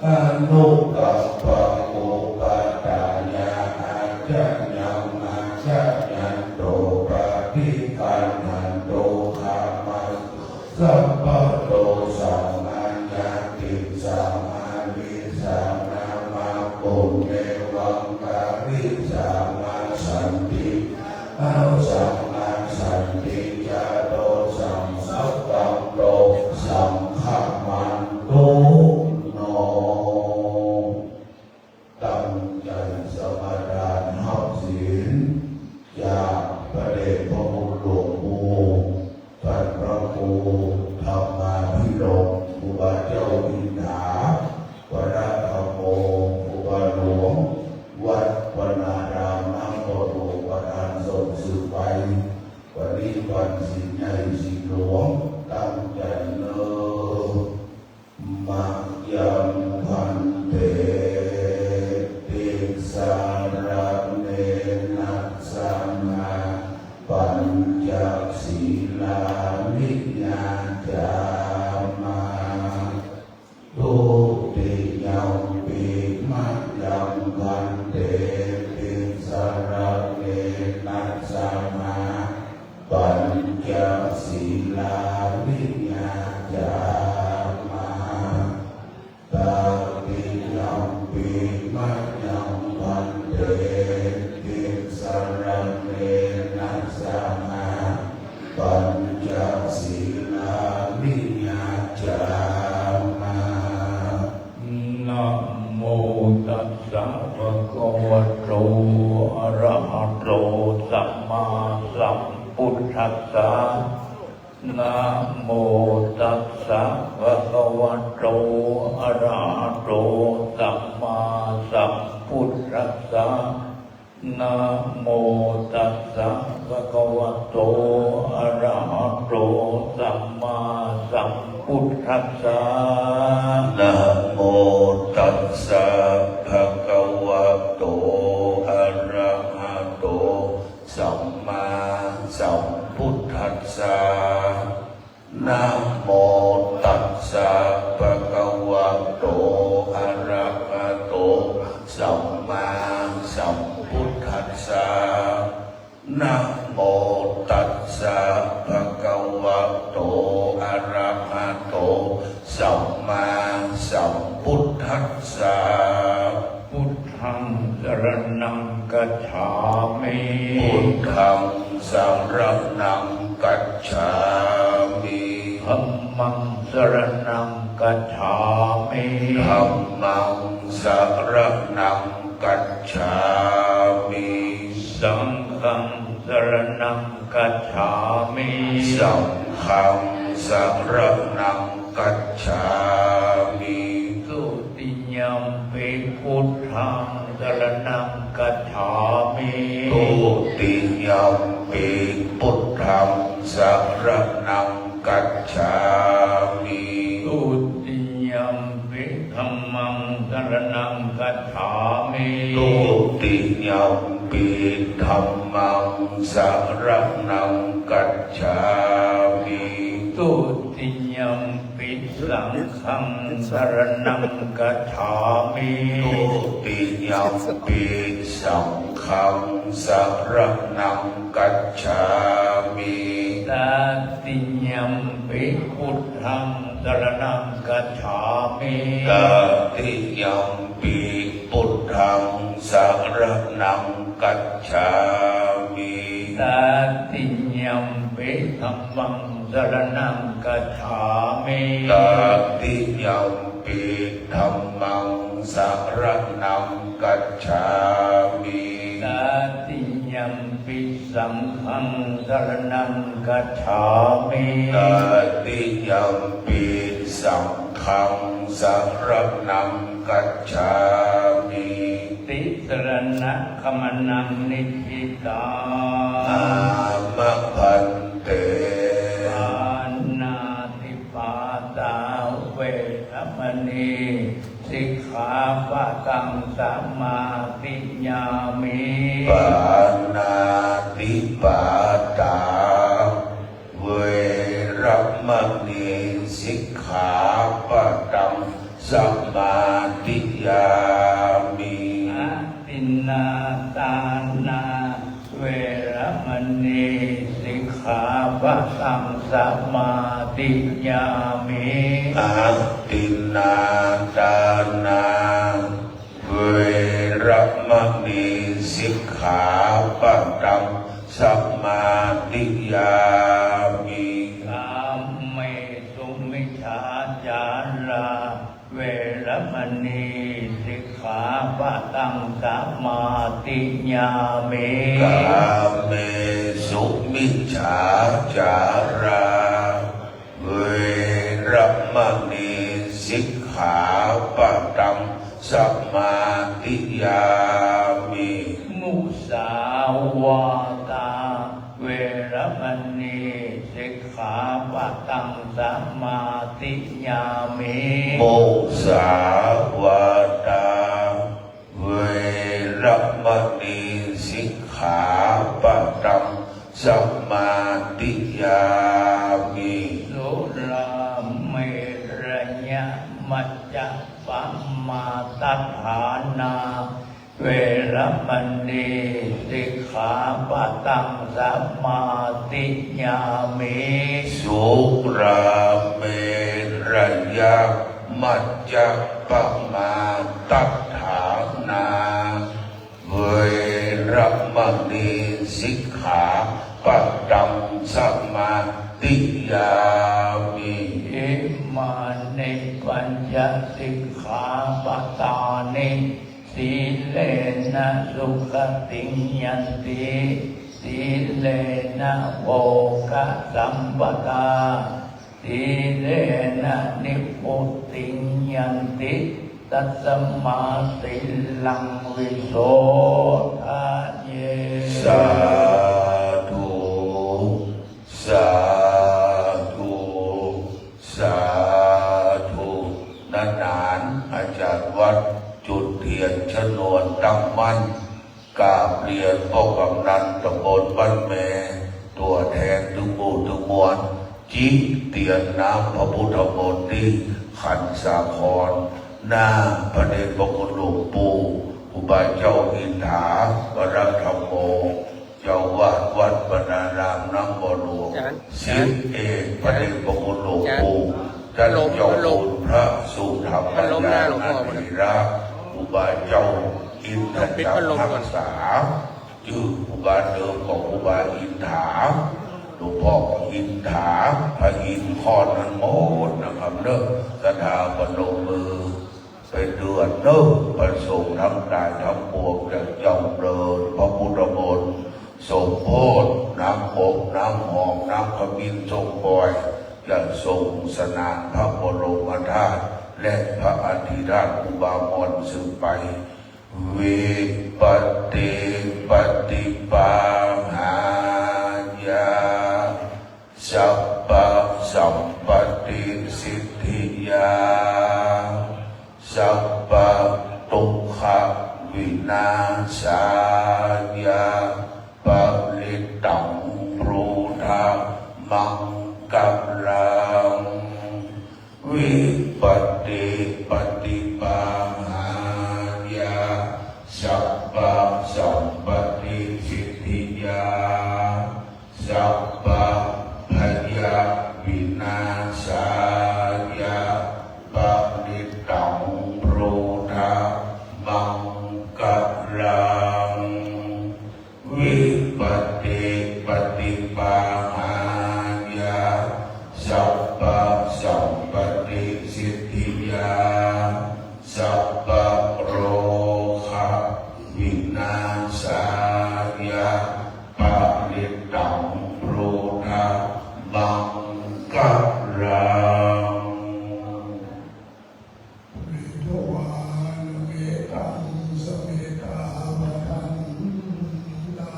อนุกัมปะ อุปัฏฐานะ อาจายัง อาจายันโต ปะทิคันหันตุ ขะมา สัมมาสันติจาโต สังคัปปะโต สังคัมมันตุโน ตั้งใจ๋สมาทานฮับศีล จากพระเดชพระคุณหลวงปู่ ต้านพระครูธรรมาภิรมย์ ครูบาเจ้าอินทา ปะระธัมโม ครูบาหลวง วัดวรรณาราม นครหลวง ประธานส่งสืบไป วันนี้วันศีลใหญ่ศีลหลวง ตั้งใจ๋เน่อ มะยัง ภันเต ติสสะระเณนะสะหะ ปัญจสีลานิยาจามะ ทุติยัมปิ มะยัง ภันเต ติสสะระเณนะสะหะ ปัญจสีลานิยาจามะ ตติยัมปิ มะยัง ภันเต ติสสะระเณนะสะหะ ปัญจสีลานิยาจามะ นะโมตัสสะ ภะคะวะโต อะระหะโต สัมมาสัมพุทธัสสะ นะโมตัสสะ ภะคะวะโต อะระหะโต สัมมาสัมพุทธัสสะ นะโมตัสสะ ภะคะวะโต อะระหะโต สัมมาสัมพุทธัสสะ นะโมตัสสะ ภะคะวะโต อะระหะโต สัมมาสัมพุทธัสสะ นะโมตัสสะ ภะคะวะโต อะระหะโต สัมมาสัมพุทธัสสะ นะโมตัสสะ ภะคะวะโต อะระหะโต สัมมาสัมพุทธัสสะ พุทธัง สะระณัง กัจฉามิ พุทธัง สะระณัง กัจฉามิ ธัมมัง สะระณัง กัจฉามิ ธัมมัง สะระณัง กัจฉามิ สังฆัง สะระณัง กัจฉามิ สังฆัง สะระณัง กัจฉามิ ทุติยัมปิ พุทธัง สะระณัง กัจฉามิ ทุติยัมปิ พุทธัง สะระณัง กัจฉามิ ทุติยัมปิ ธัมมัง สะระณัง กัจฉามิ ทุติยัมปิ ธัมมัง สะระณัง กัจฉามิ ทุติยัมปิ สังฆัง สะระณัง กัจฉามิ ทุติยัมปิ สังฆัง สะระณัง กัจฉามิ ตติยัมปิ พุทธัง สะระณัง กัจฉามิ ตติยัมปิ พุทธัง สะระณัง กัจฉามิ ตติยัมปิ ธัมมัง สะระณัง กัจฉามิ ตติยัมปิ ธัมมัง สะระณัง กัจฉามิ ตติยัมปิ สังฆัง สะระณัง กัจฉามิ ตติยัมปิ สังฆัง สะระณัง กัจฉามิ ติสะระณะขะมะนัง นิฏฐิตัง อามา ภันเต ปาณาติปาตา เวระมะณี สิกขาปะตัง สะมาธิยามิ ปาณาติปาตา เวระมะณี สิกขาปะตัง สะมาธิยามิ อะทินนาทานา เวระมะณี สิกขาปะตัง สะมาธิยามิ อะทินนาทานา เวระมะณี สิกขาป ปะตังสมาธิยามิ กาเมสุมิจฉาจารา เวรมณี สิกขาปะตังสมาธิยามิ กาเมสุมิจฉาจารา เวรมณี สิกขาปะตังสมาธิยามิ มุสาวาทา เวรมณี สิกขาปะตังสมาธิยามิ มุสาวาทา เวรมณี สิกขาปะตังสมาธิยามิ สุราเมรยมัจจปมาทัฏฐานา เวรมณี สิกขาปะตังสมาธิยามิ สุราเมรยมัจจปมาทัฏฐานา เวรมณี สิกขาปะตังสมาธิยามิ อิมานิปัญจสิกขาปะทานิ สีเลนะสุขติงยันติ สีเลนะโภคสัมปทา สีเลนะนิพพุติงยันติ ตัสมาสีลังวิโสทะเย สาธุ สาธุ สาธุ นานๆ อาจารย์วัดจุดเตียนชนวนตั้งมั่น กราบเรียนป้อกำนันตำบลบ้านแม ตั๋วแทนตึงหมู่ตึงมวล จิเตียนน้ำพระพุทธมนต์ตี้ขันสาคร หน้าพระเดชพระคุณหลวงปู่ ครูบาเจ้าอินถา วรธัมโม เจ้าอาวาสวัดบรรณารามน้ำบ่อหลวง อาจ๋ารย์ ศิษย์เอก อาจ๋ารย์ พระเดชพระคุณหลวงปู่ อาจ๋ารย์ ต้านเจ้าคุณพระสุธรรมญาณเถระ ครูบาเจ้าอินทจักร ฮักษา จื้อครูบาเดิมก็ครูบาอินถา หลวงพ่อก็อินถา พระอินทร์ข้อนั้นหมดนะครับเนาะ ศรัทธาประนมมือ ไปเดือนเนาะ พระสงฆ์ทั้งหลายทั้งปวงจะจำเริญพระพุทธมนต์ สมโภช น้ำอบ น้ำหอม น้ำขมิ้น ส้มป่อย จะส่งสนานพระบรมธาตุ และพระอธิราชอุบาบรณ์สืบไป วิปัสสิปฏิปาหายะ สัพพะสัมปตติสิทธิยา สัพพะทุกขวินาศายะ ปริตตัง พุทธมังคลัง วิปัสสิปฏิปาหายะ สัพพะสัมปตติสิทธิยา สัพพะพยะวินาศายะ ปริตตัง พุทธมังคลัง วิปัสสิปฏิปาหายะ สัพพะสัมปตติสิทธิยา สัพพะโรควินาศายะ ปริตตัง พุทธมังคลัง เวทวานุเมตัง สเมธา พะทันตา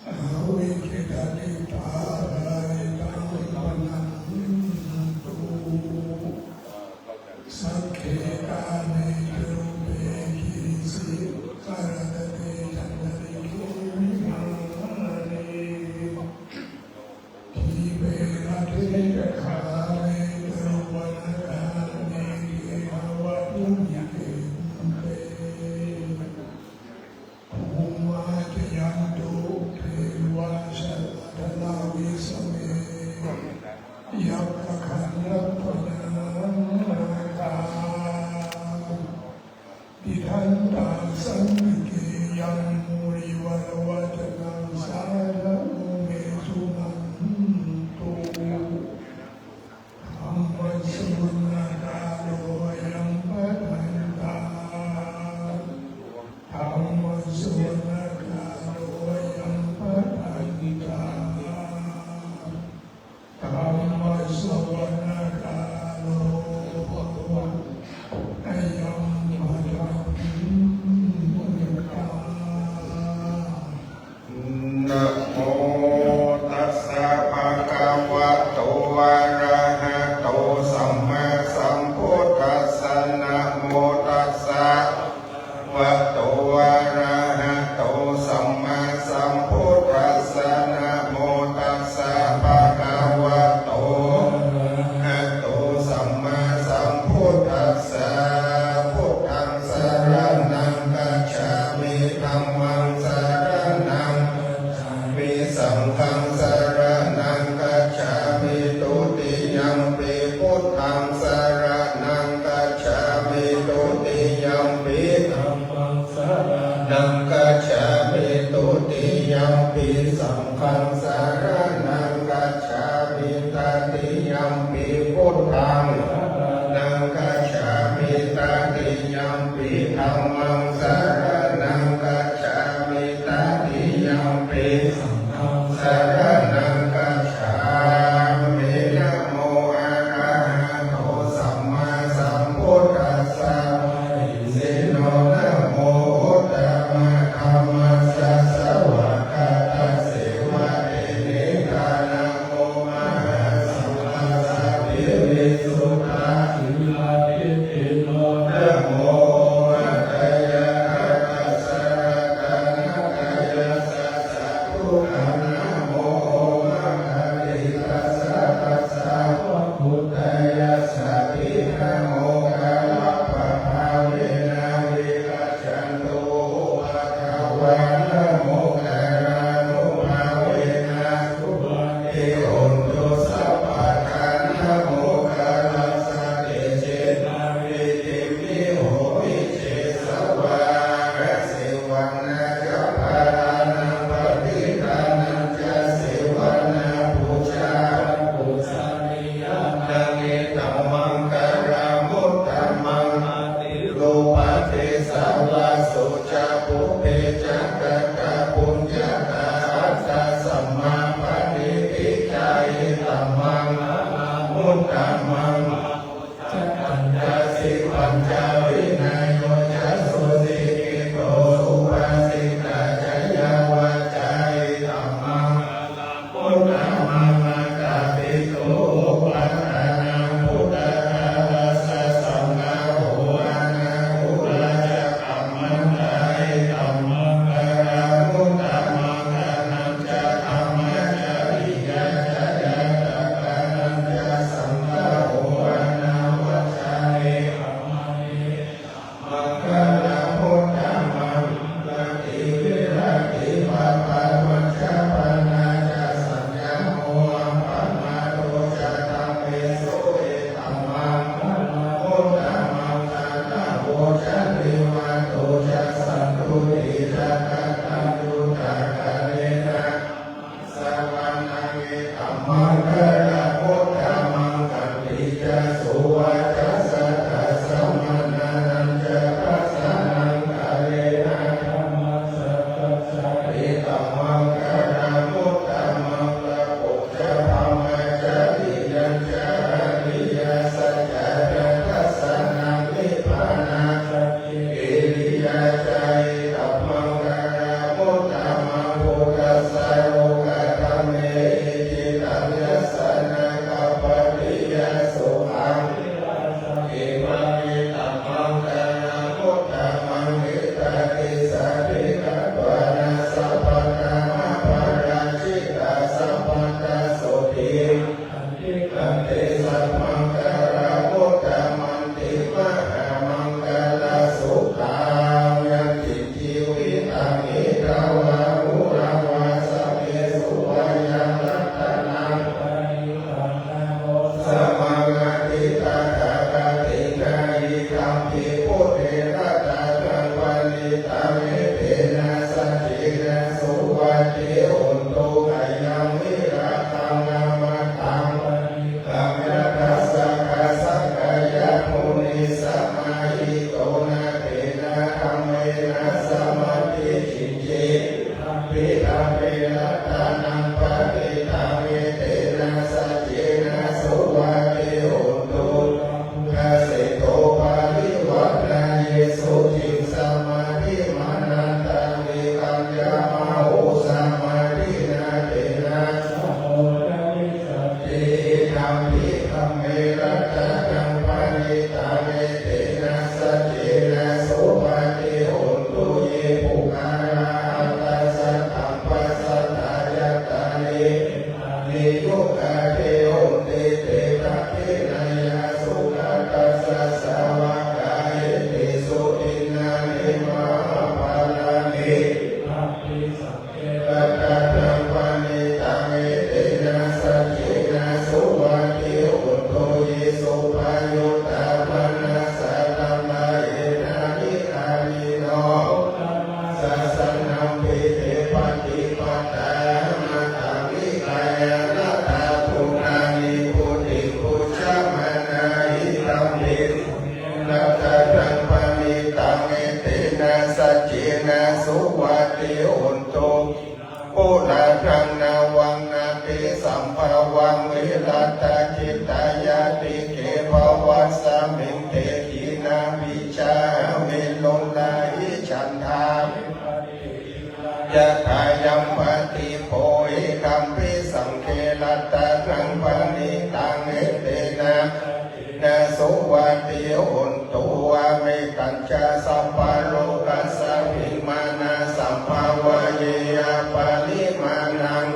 อาวิคขิตานิพพารายิตัง พะนันตุ สักขีกาเม รูเป กรีสิ กะรัตติ จันตะริเก วิมานี ทีเป นะโมตัสสะ ภะคะวะโต อะระหะโต สัมมาสัมพุทธัสสะ นะโมตัสสะ ภะคะวะโต อะระหะโต สัมมาสัมพุทธัสสะ นะโมตัสสะ ภะคะวะโต อะระหะโต สัมมาสัมพุทธัสสะ พุทธังสะระณังกัจฉามิ ธัมมังสะระณังกัจฉามิ สังฆังสะระณังกัจฉามิ ทุติยัมปิพุทธังสะระณังกัจฉามิ ทุติยัมปิธัมมังสะระณังกัจฉามิ ทุติยัมปิสังฆังสะระณังกัจฉามิ ตติยัมปิพุทธังสะระณังกัจฉามิ ตติยัมปิธัมมังสะระณังกัจฉามิ ตติยัมปิสังฆังสะระณังกัจฉามิ นะโมอะระหะโต สัมมาสัมพุทธัสสะ มะหิสีโน นะโมอุตตมะธัมมัสสะ สะหวากขาตัสเสวะ เตนิดา นะโมมหาสังฆัสสะ ปิวิสุทธา สีลาธิฏฐิโน นะโมโอปะทะยะถาตัสสะ รัตนะตะยัสสะ สาธุขัง นะโมโอมะกะติตัสสะ ตัสสะ วักขุตะยัสสะติ นะโมกะละปะภาเวนะ วิคัจฉันตุอุปะทวา นะโมกะลานุภาเวนะ สุปะฏิโหนตุสัพพะทา นะโมกะลัสสะ เตเจนะ วิฏฐิมหิโหวิเชสวา นะเสวังนะจะพารานัง ปะฏิทานัญจะเสวนา ปูจา ปูจานิยานัง เอตัมมังคะลัง อุตตมัง ปะฏิ รูปะเทสะวาโสจะ ปุพเพจะกะตะปุญญะตา อัตตะสัมมาปะฏิฏฐิจา เอตัมมังคะลัง อุตตมัง มะโหสะถัญจะ สีปัญจะ วินะโยจะ สุสิกขิโต สุภาสิตะจะ ยาวาจา เอตัมมังคะลัง อุตตมัง มะตาปิตุ อุปัฏฐานัง พุทธัง คาลัสสะ สังฆา โห อนาคุละจะ กัมมันตา เอตัมมังคะลัง อุตตมัง กะถัญจะ ธัมมาจาริยาจะ ญาตะกานัญจะ สังฆา โห อนาวัจจา เอตัมมัง เอ มังคะลัง อุตตมัง ขันติ วิรัตติ ปะทา มัจจะปะนาจะ สัญญา โม อัปปะมาโท จะ ธัมเมสุ เอตัมมังคะลัง อุตตมัง สาธะโว จะ นิวาโต จะ สันตุติ จะ กะตัญญูตะกะเรนะ สะวานัง เอตัมมังคะลัง อุตตมัง ขันติจะ สุวาจาสะ ทัสสะ สะมะณานัญจะ ทัสสะ นังกะเรนะ ธัมมัสสะ ทัสสะ เอตัมมังคะลัง อุตตมัง ตะโป จะ พรหมจาริยังจะ อะริยสัจจะ ทัสสะ นัง นิพพานาสัจจิ กิริยาจะ เอตัมมังคะลัง อุตตมัง พุทธัสสะ โลกะธัมเมหิ จิตตัง ยัสสะ นะ คัปปะติ ยะ สุขัง วิลาสะ เอวัง เอตัมมังคะลัง อุตตมัง อิทธาทิสันทิ กัตถานะ สัพพะกามะปะราชิตา สัพพัตตะโสติ ขันติ ขันติ สัพพังคะลัง อุตตมัง ติ มหามังคะลัง สุขัง ยัตถิ จีวิตัง อิทัง วา หุรัง วา สะเม สุ วา ยัง รัตตะนัง ปะริตตัง นะ โม สะ มัง อะ ทิ ตะ ถา คะ ติ นะ อิทัมปิ พุทเท นะ ตา ธัง ปะริตตัง เอ เต นะ สัจ จิ นะ สุ วัตถิ โหนตุ ขะยัง วิราคัง อะ มะ ตัง ปะริตตัง ยะ ทัสสะ กะ สักกายะ มุนิ สะ มา หิ โต นะ เต นะ ธัมเม นะ สะ มัตถิ จินจิ ทัมปิ ธัมเม รัตตะนัง ปะริตตัง เอ เต นะ สัจ จิ นะ สุ วัตถิ โหนตุ สัพ พะ เสโท ปะ ริวะ นะ เย สุ จิง สะ มา ธิ มะ นัน ตะ วี กัญญะ มะ โห สะ มา ธิ Ratanaṃ paṇītaṃ etena saccena suvatthi hotu. Ye suppayuttā manasā daḷhena nikkāmino sāsanampi te pattipattā. Amataṃ vigayha laddhā phuṭā nibbutiṃ bhuñjamānā idampi. Ratanaṃ paṇītaṃ etena saccena suvatthi hotu. Purāṇaṃ navaṃ natthi sambhavaṃ virattacittāyatike bhavasmiṃ te khīṇabījā aviruḷhā icchantā vipattiṃ yathāyampadīpo idampi saṅghe. Ratanaṃ paṇītaṃ etena saccena suvatthi hotu. Mettañca sabbalokasmiṃ mānasambhāvaye aparimāṇaṃ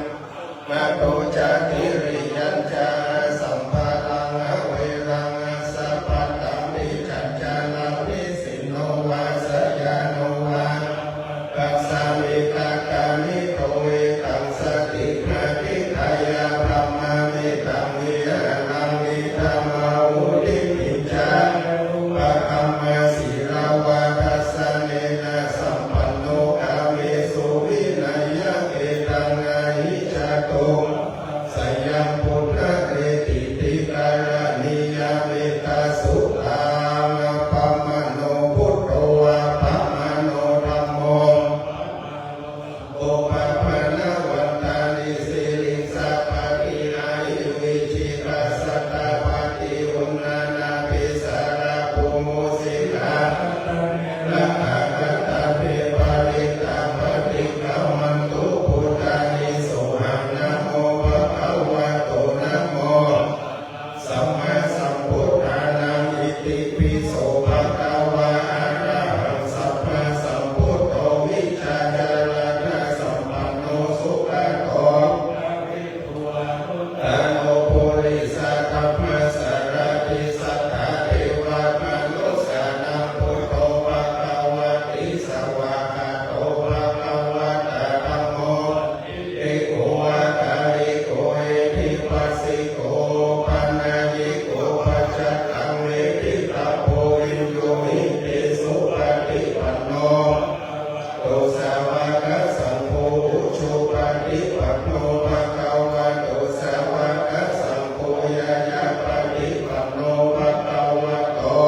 uddhaṃ adho ca tiriyañca asambādhaṃ averaṃ asapattaṃ. Tiṭṭhañcaraṃ nisinno vā sayāno vā yāvatassa vigatamiddho etaṃ satiṃ adhiṭṭheyya brahmametaṃ vihāraṃ idhamāhu. Diṭṭhiñca anupagamma sīlavā dassanena sampanno kāmesu vineyya gedhaṃ na hi jātu gabbhaseyyaṃ punaretīti. Karaṇīyamettasuttaṃ. Appamāṇo buddho appamāṇo dhammo appamāṇo saṅgho pamāṇavantāni siriṃsapāni ahi vicchikasatapāni uṇṇānābhī sarabū mūsikā. Ratanaṃ ratane parittaṃ paṭikkamantu bhūtāni. Sohaṃ namo bhagavato namo sammāsambuddhānaṃ. Itipi so bhagavā arahaṃ sammāsambuddho vijjācaraṇasampanno sugato lokavidū anuttaro purisadammasārathi satthā devamanussānaṃ buddho bhagavāti. Svākkhāto bhagavatā dhammo sandiṭṭhiko akāliko ehipassiko opanayiko paccattaṃ veditabbo viññūhīti. Supaṭipanno bhagavato sāvakasaṅgho, ujupaṭipanno bhagavato sāvakasaṅgho, ñāyapaṭipanno bhagavato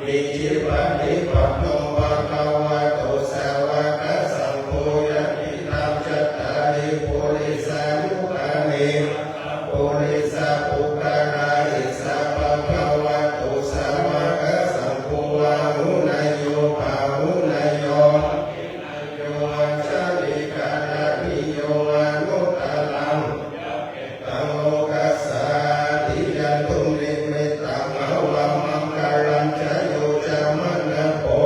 sāmīcipaṭipanno bhagavato sāvakasaṅgho, yadidaṃ cattāri purisayugāni aṭṭha purisapuggalā, esa bhagavato sāvakasaṅgho, āhuneyyo pāhuneyyo dakkhiṇeyyo añjalikaraṇīyo anuttaraṃ puññakkhettaṃ lokassāti. Yandunnimittaṃ avamaṅgalañca yo cāmanāpo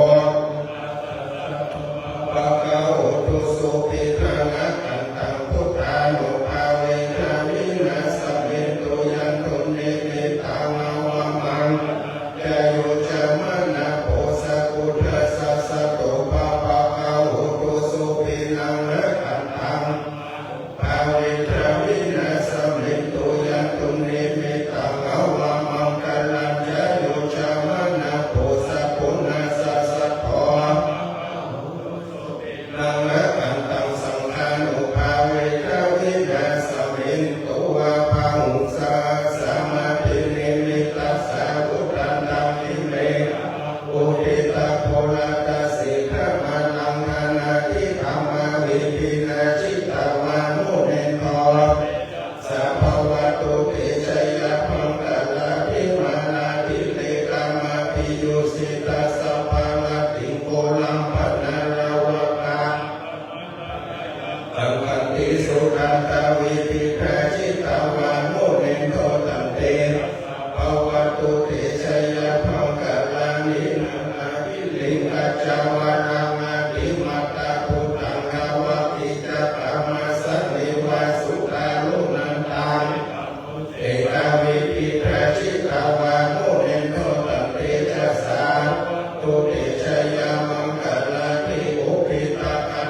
sakuṇassa dukkhappattakarotu sukhitaṃ akantaṃ buddhānubhāvena vināsamentu. Yandunnimittaṃ avamaṅgalañca yo cāmanāpo sakuṇassa saddo pāpaggaho dussupinaṃ akantaṃ bhāvena vināsamentu. Yandunnimittaṃ avamaṅgalañca yo cāmanāpo sakuṇassa saddo pāpaggaho dussupinaṃ akantaṃ saṅghānubhāvena vināsamentu. Abhaṃ saha samadhinimittasavutthantaṃ iminā uditaghorasasenamāraṃ dānādidhammavidhinā jitavā munindo tejasā bhavatu te jayamaṅgalāni. Mārātirekamabhiyujjhitasabbarattiṃ ghorampanāḷavakamakkhamathaddhayakkhaṃ khantīsudantavidhinā jitavā munindo tantejasā bhavatu te jayamaṅgalāni. Nāḷāgiriṃ gajavaraṃ atimattabhūtaṃ dāvaggicakkamasanīva sudāruṇantaṃ mettambusekavidhinā jitavā munindo tantejasā bhavatu te jayamaṅgalāni. Ukkhittakhag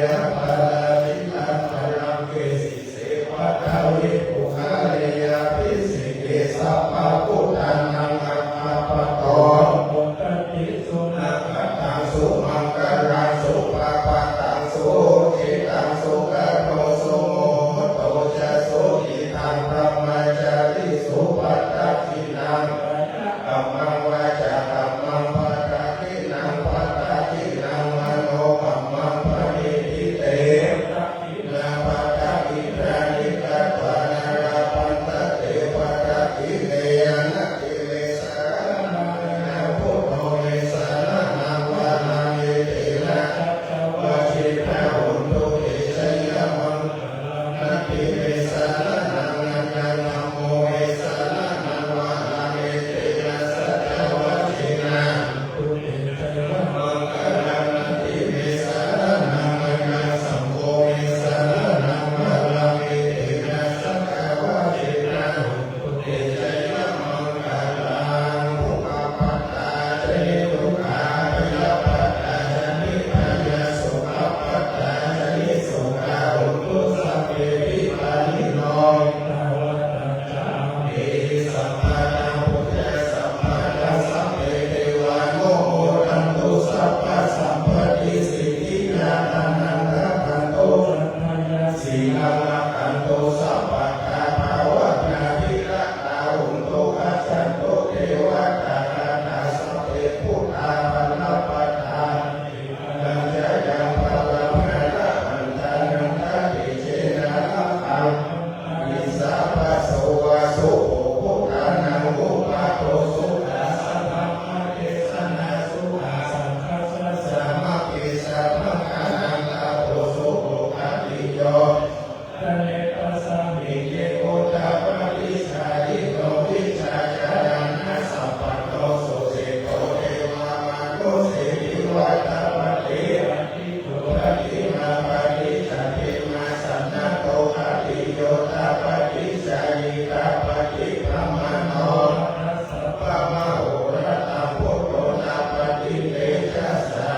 ยาปาราจิตาปารังเกสิเสปะทะวิปุคคลียาภิเศกเก สัพพะพุทธานังอัคคาปะโต มุตติสุนาคตังสุมังคลัง สุปะปะตังสุหุกขิตัง สุขันโตสุมุหุตโตจะ สุขิตังบรหมจาริสุ ปะทะขิณัง กายักกัมมัง วาจากัมมัง ปะทะขิณัง ปะทะขิณัง มโนกัมมัง ปะหิทธิเต ปะทะขิณา ปะทะขิณานิ กัตวานะ ลาภันทะเต ปะทะขิณเณ อนัตถิเม สะระณัง นะ พุทโธเม สะระณัง วะรัง เอเตนะ สัจจวาเจนะ โหนตุเต จะยะมัง คลัง นัตถิเม สะระณัง นะยัง ธัมโมเม สะระณัง วะรัง เอเตนะ สัจจวาเจนะ โหนตุเต จะยะมัง คลัง นัตถิเม สะระณัง นะยัง ธัมโมเม สะระณัง วะรัง เอเตนะ สัจจวาเจนะ โหนตุเต จะยะมัง คลัง ปุพพะ ตา จะนิทุกขา พยาปะทา จะนิพพยา โสกะปะทา จะนิโสกา โหนตุ สัพเพ ปิปะริโน ตาวัตตา จะ อัมเภ สัมปะทัง ปุญญาสัมปะทัง สัพเพ เทวา นุโมทันตุ สัพพะสัมปะติ สิทธิยา ทานัง รักขันตุ สัพพะยา สีลัง รักขันตุ สัพพะทา ภาวะนาภิระ ตา โหนตุ คัจฉันตุ เทวะตา คาถา สัพเพ พุทธา ภะระปะทา นัง จะยัง ภะระมะระหันตานัง ทะเตเจนะ รักขันติ สา ภะ โสวา สุโข พุทธานัง อุปาโท สุขะ สะ ธัมมะเทศนา สุขะ สังฆัสสะ สามัคคี สามัคคานัง ตาโพ สุโข ขัตติโย ทะเน ตัสสะ มิง เย โอ ตะปะติ จายิโน วิชาจารณะ สัมปันโน สุสิตโต เทวา มานุสสี เทวา ตะปะติ ปะติมา ปะติจัตติมา สันนะโต ขัตติโย ตะปะติ จายิ ตะปะติ พะมะโน รัตถะ สัพพะมะโหระตัง พุทโธ ตะปะติ เตจะสสา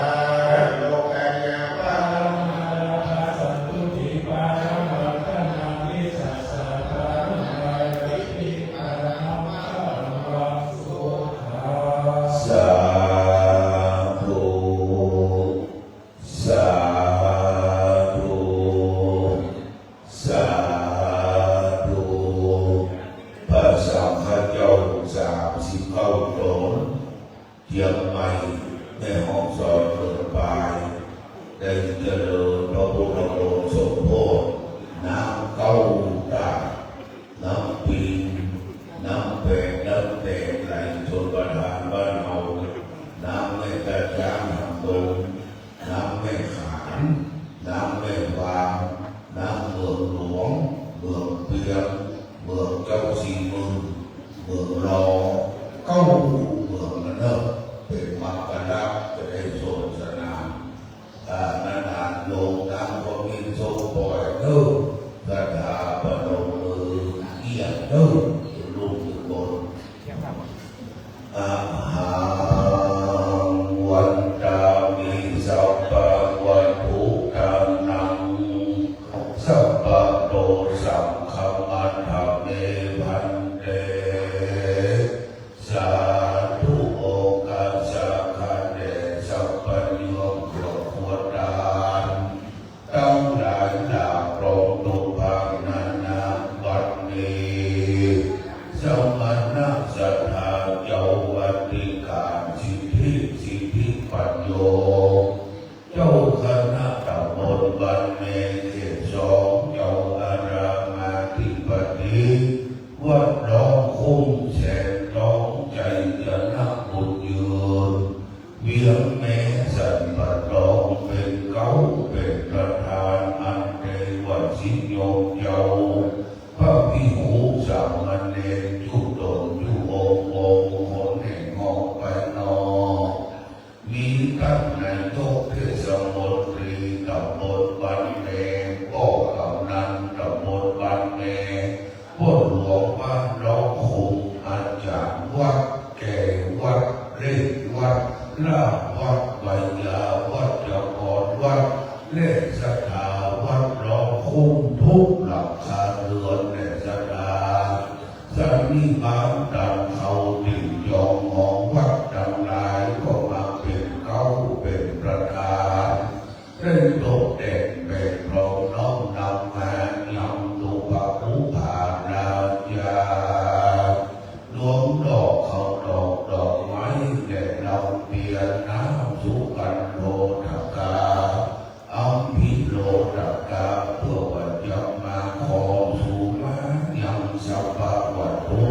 โลกัญญา ปะระมาราธา สันตุถี ปะระมังคะนัง นิสสะสา ปะระมายา อิทธิปะระมะคะรัง วัง สุขัง สาธุ สาธุ สาธุ พระสังฆเจ้าสามสิบเก้าต๋น เจียงใหม่ แม่ฮ่องสอน เมืองปาย ได้เจริญพระพุทธมนต์สมโภช น้ำเก้าต๋า น้ำปิง น้ำแปด น้ำแปด ไหลชลประทานบ้านเฮา น้ำแม่ตาจ๊าง น้ำตง น้ำแม่ขาน น้ำแม่วาง น้ำเมืองหลวง เมืองเปียง เมืองเจ้าสี่หมื่น เมืองรอ เก้าเมืองนั้นเนาะ เป๋นมะกะละ จะได้สนทนา อ่า นานๆ ลงน้ำก็มีโชคบ่อยเนาะ คาถาปนมมือเอี่ยมเนาะ ลูกทุกคน อะหัง วันตามิ สัพพัง วัตถุตานัง สัพพะโต สังฆมัตถะเม ภันเต สาธุ โอกาสะ ข้าแต่สัพพะโยม ครอบครัวตาน ตังหลายหลากหลวมทุกภาคนานา บัดนี้ สมณะศรัทธาเจ้าวัตติกา สิทธิ สิทธิปัญโญ เจ้าคณะตำบลบ้านแม่ เขตสอง เจ้าอารามอธิปติ วัดหนองคุ้ม แสนทอง ชัยชนะ บุญยืน เวียงแม่สันป่าตอง เป๋นเก๊า เป๋นประธาน อันเตวสิโยมเจ้า พระภิกขุสามเณร จุ๊ต๋นจุ๊องค์ องค์คนแห่งห้องไปนอก มีต้านนายกเทศมนตรีตำบลบ้านแม่ ป้อกำนันตำบลบ้านแม่ ป้อหลวงบ้านหนองคุ้ม อาจ๋ารย์วัด แก่วัด เลขวัด ล่ามวัด ไวยาวัจกรวัด และ ศรัทธาวัดหนองคุ้มทุกหลังคาเรือน และศรัทธาสันนิบาตตันเข้าติ่งจองหองวัดตังหลาย ก็มาเป๋นเก๊าเป๋นประธาน ได้ตกแต่งแป๋งพร้อมน้อมนำมายังตุปะปุพาราชา รวมดอกข้าวตอกดอกไม้ และเหล้าเบียร์น้ำสุกันโททกา อัมภิโรธกา เพื่อว่าจะมาขอสุมายังสัพพะวัตถุ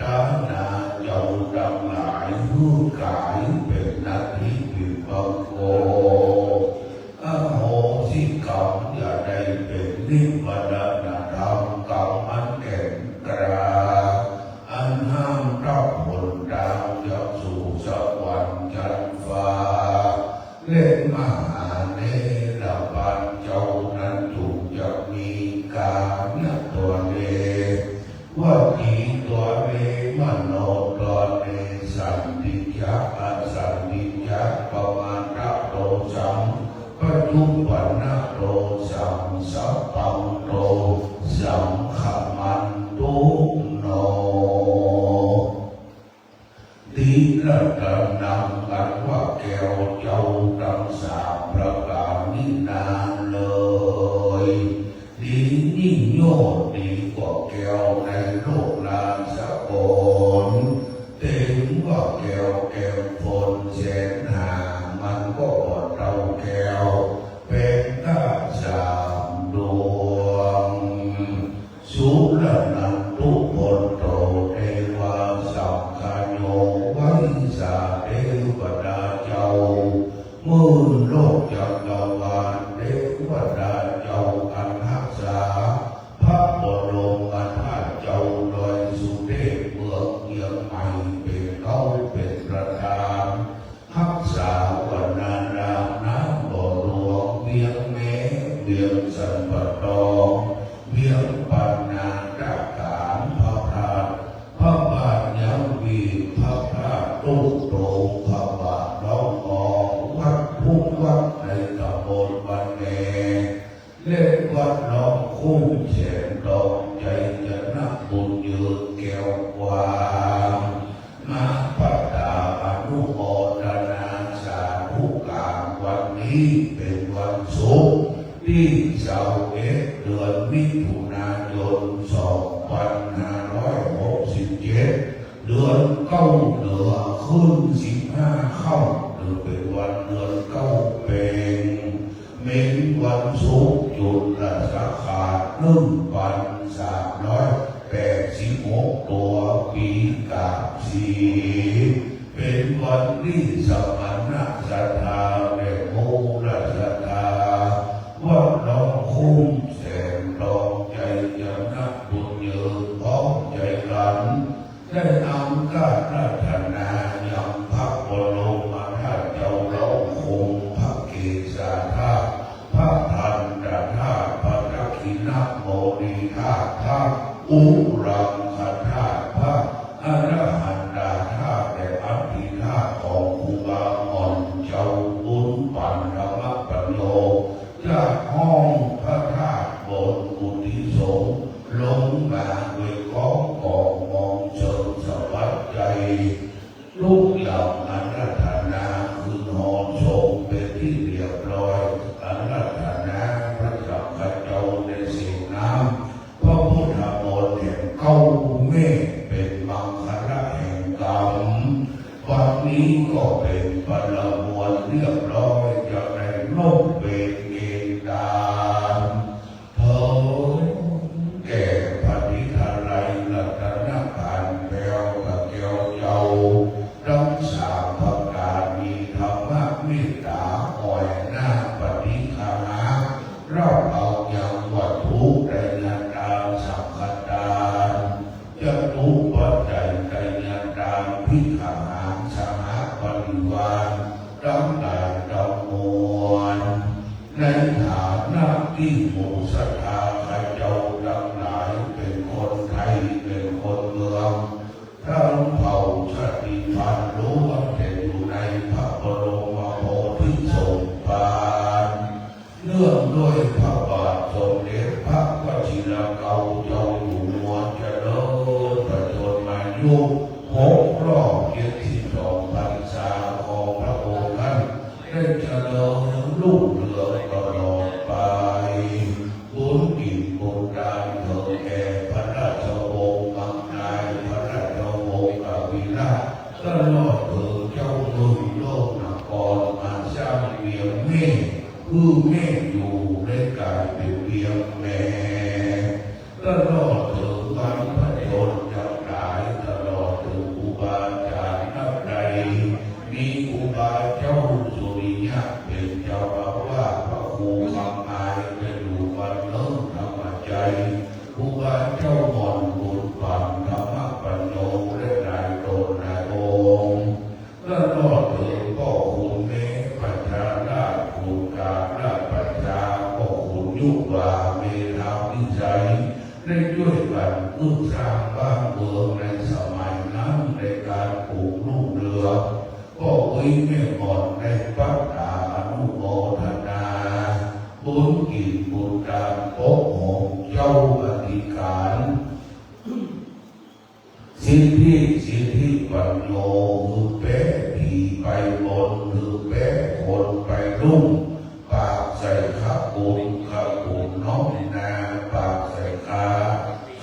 ต๋าหน้าเจ้าตังหลาย หื้อกายเป๋นนาทิวิปังโก อโหสิกรรม อย่าได้เป๋นนิวรณธรรม กรรมอันแก่นกล้า อันห้ามตั๊บหนตางจะสู่สวรรค์จั๊นฟ้า และมหาเนรปันเจ้านั้นจุ่งจะมีก๋ายตัวเน วจีตัวเน มโนตัวเน สันติจะ อสันติจะ ปะมาทะโตสัง ปัจจุปันนะโตสัง สัพพังโตสัง ขมันตุโน ติรัตนัง อันว่าแก้วเจ้าตังสามประก๋านนี้นาเลย ดียิ่งโยชน์ดีกว่าแก้วในโลกราสกล เต็มว่าแก้วแก้มฝนแสนหา มันก็บ่เต้าแก้วแปงก้าสามดวง สุรนันตุพลโต เตวาสังคโย ไว้สาเตวดาเจ้า หมื่นโลกจักรวาล เตวดาเจ้าอันฮักษา พระบรมธาตุเจ้าดอยสุเทพเมืองเจียงใหม่ เป๋นเก๊าเป๋นประธาน ฮักษาวนารามน้ำบ่อหลวง เวียงแม้ เวียงสันป่าตอง เวียงปันนาตะกาง พระธาตุพระบาทยังมี พระธาตุตู้โต พระบาทน้องออก วัดทุกวัดในตำบลบ้านแม่ และวัดหนองคุ้มแสนทอง ชัยชนะบุญยืนแก้วกว้าง มาประตาอนุโมทนาสาธุก๋าน วันนี้เป๋นวันศุกร์ ตี้ซาวเอ็ด เดือนมิถุนายน สองปันห้าร้อยหกสิบเจ็ด เดือนเก๊าเหนือขึ้นสิบห้าค่ำ ถือเป๋นวันเดือนเก๊าเป๋ง เม้นวันศุกร์จุลศักราชหนึ่งปันสามร้อยแปดสิบหก ตั๋วปี๋ก๋าบสี เป๋นวันตี้สมณะศรัทธาและมูลศรัทธา วัดหนองคุ้มแสนทอง ชัยชนะบุญยืน พร้อมใจ๋กั๋น ได้นำอาราธนายังพระบรมธาตุเจ้าหนองคุ้ม พระเกศาธาตุ พระทันตธาตุ พระทักขิณโมลีธาตุ พระอุรังคธาตุ พระอรหันตธาตุ และอธิธาตุของครูบาอ่อนเจ้าบุญปันธรรมปัญโญ จากห้องพระธาตุบนกุฏิสงฆ์ ลงมาด้วยก้องกองมองเชิงสวัสดิ์ใจ๋ ทุกอย่างอาราธนาขึ้นหอสงฆ์เป๋นตี้เรียบร้อย อาราธนาพระสังฆเจ้าในเสียงน้ำ พระพุทธมนต์แห่งเก๊าแม่เป๋นมังคละแห่งกรรม บัดนี้ก็เป๋นประมวลเรียบร้อย จะได้นบเป๋นเกณฑ์ตาน เถิงแก่พระนิทรรศรัตนครรภ์แป๋วพระแก้วเจ้า ตังสามประก๋าน มีธรรมเมตต๋าอ่อยหน้าปฏิคหา รับเอายังวัตถุไตรยตานสังฆตาน จตุปัจจัยไตรยตาน ภิกขหาร สหปริวารตังหลายตังมวล ในฐานะตี้หมู่ศรัทธาข้าเจ้าตังหลายเป๋นคนไทย เป๋นคนเมือง ตังเผ่าชาติพันธุ์ล้วนแต่อยู่ในพระบรมโพธิสมภาร องด้วยพระบาทสมเด็จพระวชิรเกล้าเจ้าอยู่หัว เจริญพระชนมายุครบรอบเจ็ดสิบสองพรรษา ขอพระองค์ท่านได้เจริญรุ่งเรืองตลอดไป บุญกิ๋นบุญตานเถิดแก่พระราชวงศ์มังนาย พระราชวงศ์กบิลราช ตลอดเถิดเจ้าเมืองโลกนคร มาสร้างเวียงแม่ หื้อแม่อยู่ได้ก๋ายเป๋นเวียงแม่ ตลอดเถิดบรรพชนทั้งหลาย ตลอดเถิดครูบาอาจ๋ารย์นับใด มีครูบาเจ้าสุริยะเป๋นเจ้าอาวาส พระครูคำอายจะอยู่วัดเนินธรรมชัย ครูบาเจ้าหม่อนบุญปั๋น ธรรมปัญโญ และหลายต๋นหลายองค์ ตลอดเถิดป้อขุนแม่ประชาราษฎร์ ขุนการาชประชา ป้อขุนยุวา เมธาวิสัย ได้จ้วยกั๋นกู้สร้างบ้านเมืองในสมัยนั้น ในก๋านปลุกรุ่งเรือง ป้ออุ๊ยแม่หม่อนได้ปักต๋าอนุโมทนา บุญกิ๋นบุญตานปกหงเจ้าอธิการ สิทธิ สิทธิปัญโญ หื้อแป๊ผีไปบน หื้อแป๊คนไปลุ่ง ปากใส่ข้ากุน ข้ากุนน้อมนา ปากใส่ข้า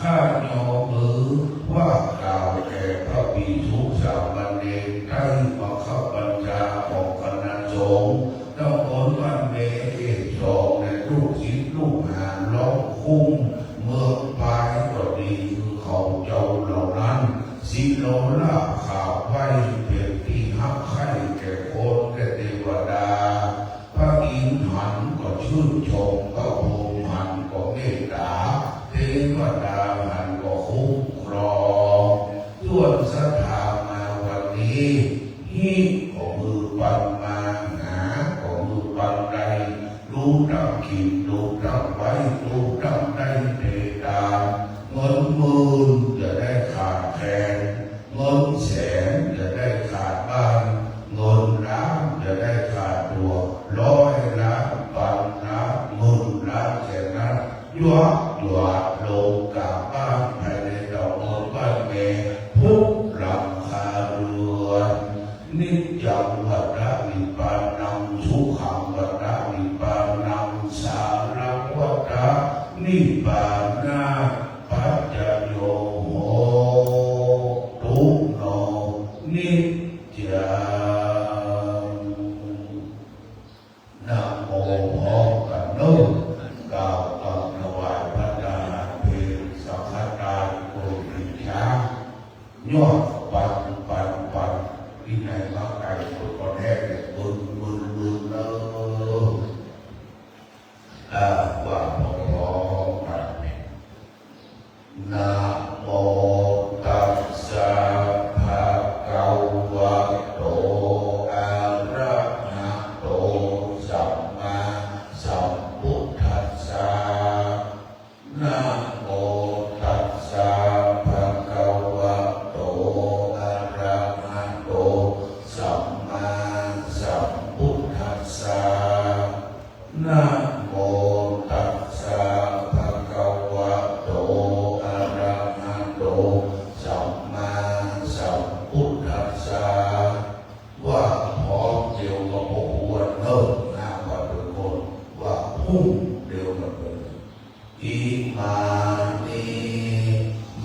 ข้ายอมือว่ากล่าวแก่พระภิกษุสามเณรใต้บังคับบัญชาของคณะสงฆ์ ตำบลบ้านแม่เอกสอง และลูกศิษย์ลูกหาร้องคุ้มเมืองปายก็ดี คือเขาเจ้าเหล่านั้น สิโลราบขาบไหว้ เป๋นตี้ฮักใค่แก่คนและเตวดา พระอินทร์หันก็ชื่นชม พระพรหมหันก็เมตต๋า เตวดาหันก็คุ้มครอง ส่วนศรัทธามาวันนี้ หิก็หื้อปันมา หาก็หื้อปันได้ ลูกตั้งกิ๋น ลูกตั้งไหว้ ลูกตั้งได้เตตาม เงินหมื่นจะได้ขาดแคลน เงินแสนจะได้ขาดบ้าน เงินล้านจะได้ขาดตั๋ว ร้อยล้าน ปันล้าน หมื่นล้าน แสนล้าน ยกยอดลงกราบบ้านภายในตำบลบ้านแม่ ทุกหลังคาเรือน นิจจังวัตตะนิพพานัง สุขังวัตตะนิพพานัง สารังวัตตะนิพพานา ปัจจโยโหตุ โน นิจจัง นะโม พร้อมกั๋นเนาะ กล่าวกำถวายภัตตาหารเพลสังฆทาน โกนผีช้าง ยอดปัน ปัน ปัน ตี้ไหนมาไก๋ คนก็แท้ บึน บึน บึน เนาะ อ่า ว่าพร้อมๆกั๋น นะโมตัสสะ ภะคะวะโต อะระหะโต สัมมาสัมพุทธัสสะ นะโมตัสสะ ภะคะวะโต อะระหะโต สัมมาสัมพุทธัสสะ นะโมตัสสะ ภะคะวะโต อะระหะโต สัมมาสัมพุทธัสสะ ว่าพร้อมเดียวกับพวกอ้วนเนาะ นะ ว่าทุกคน ว่าพรุ่งเดียวกันเลย อิมานิ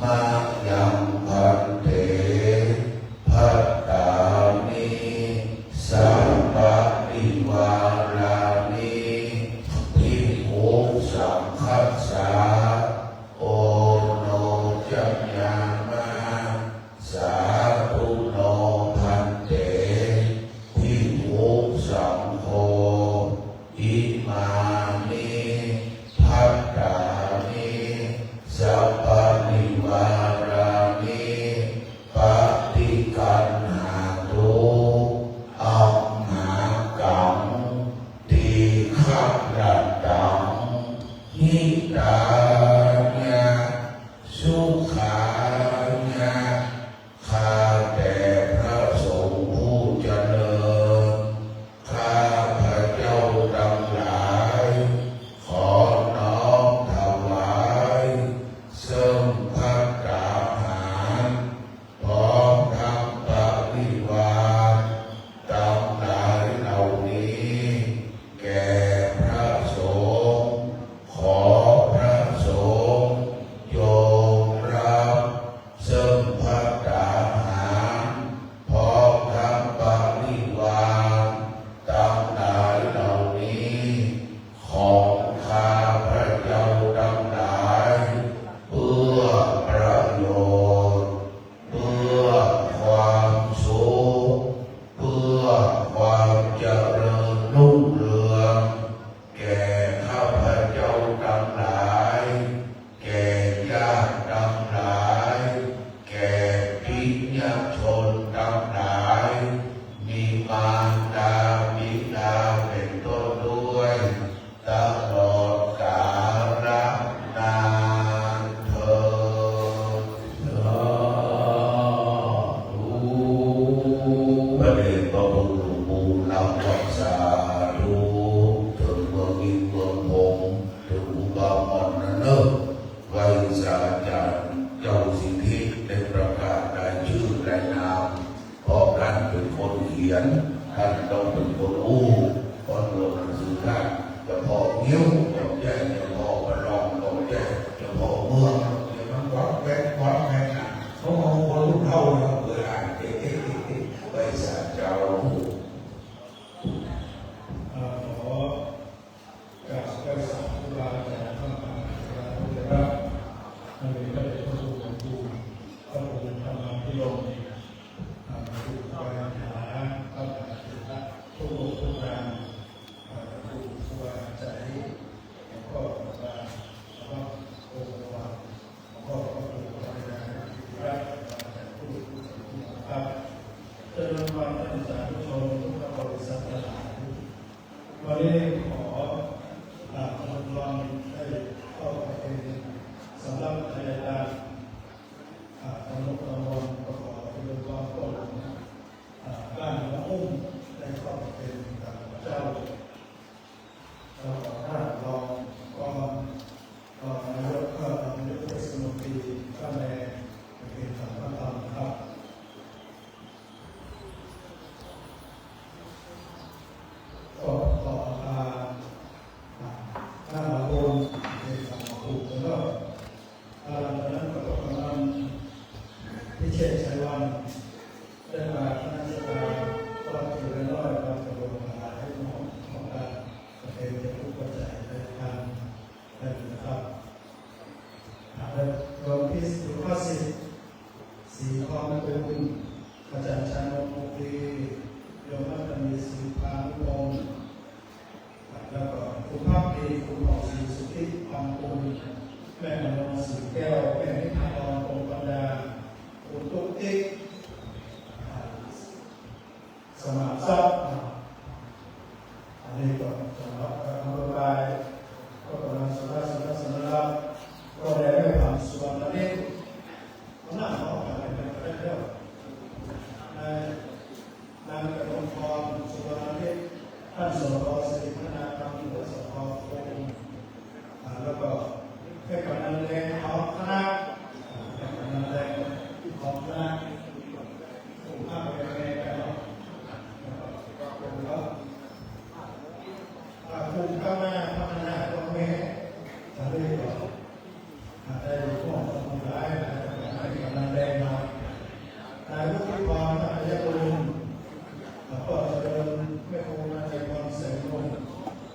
มะยัง ภันเต ภัตตานิ สัปปะริวารานิ ภิกขุสังฆัสสะ โอโน จะยามะ สาธุโน ภันเต ภิกขุสังโฆ อิมานิ ภัตตานิ สัปปะริวารานิ ปะติกกัณหาตุ อัมหากัง ตีฆะรัตตัง หิตายะ สุขายะ ข้าแต่พระสงฆ์ผู้เจริญ ข้าพเจ้าตังหลาย นิ้ว ขอบใจ๋เจ้าพ่อประลอง ขอบใจ๋เจ้าพ่อเมือง เดี๋ยวมันวัดแวดวัดแวดนะ เขาเอาคนรุ่นเฒ่าเนี่ยเปิดอ่าน เอ๊ะ เอ๊ะ เอ๊ะ เอ๊ะ ไปสาเจ้า เอ่อ ขอกราบไหว้สาครูบาอาจ๋ารย์พระมหาเถระทุกรูป ท่านมีพระเดชพระคุณหลวงปู่ พระครูธรรมาภิรมย์ อ่า ครูบาอาจ๋ารย์พระมหาเถระทุกรูปทุกนาม อ่า ครูบาอาจ๋ารย์ หลวงพ่อพระบาท หลวงพ่อองค์พระบาท หลวงพ่อพระครูพระอาจารย์ พระอาจารย์ผู้รู้ผู้สอนที่เคารพครับ เจริญพรท่านสาธุชนพุทธบริษัททั้งหลาย วันนี้ขอ อ่า เจริญพรได้เข้าประเพณีสำรับไทยทาน อ่า ตำบล ตำบล ก็ขอเจริญพรพ่อหลวง อ่า บ้านหนองอุ้มได้เข้าประเพณีตามพระเจ้า ก็ขอท่านรอง รอง รองนายก เอ่อ รองนายกเทศมนตรีท่านแลไปเป็นสังฆทานครับ ก็ขอพา อ่า ท่านมาบนเป็นสังฆทานแล้ว อ่า จากนั้นก็กำนันพิเชษชัยวรรณ ได้มาคณะสัตยา ก็ถือเป็นร้อยวันกระบวนการให้หมอของการประเคนจะผู้ปัจจัยในทางได้นะครับ อ่า โยมพิสุภาสิทธิ์ ศรีพรกุล อาจารย์ชานนท์ วงศ์ดี โยมรัตนี ศรีพานุวงศ์ แล้วก็คุณภักดี คุณหมอศรีสุทธิ พังกุล แม่มโน ศรีแก้ว แม่นิพาพร พงษ์ปัญญา คุณตุ๊กติ๊ก อ่า สมานทรัพย์ อันนี้ก็สำหรับการอภิปราย ก็กำลังสำนักสำนักสำนัก ก็ได้ไม่ผ่านสุวรรณนิต ก็นั่งพร้อมกันเป็นประเทศเดียว ใน นางกนกพร สุวรรณทิพย์ ท่าน สภ สิริพัฒนาคำ หัว สภ โคกม อ่า แล้วก็ให้กำนันแดงพร้อมคณะ อ่า ให้กำนันแดงพร้อมคณะ กลุ่มภาคแรงงานกันเนาะ แล้วก็กลุ่มแล้ว อ่า กลุ่มก้าวหน้าพัฒนาพ่อแม่ สาลีก่อน ได้ร่วมทำบุญหลาย นายกำนันแดงมา นายวุฒิพร อัจฉริยะกุล แล้วก็เจริญแม่ครูนายพร แสงนง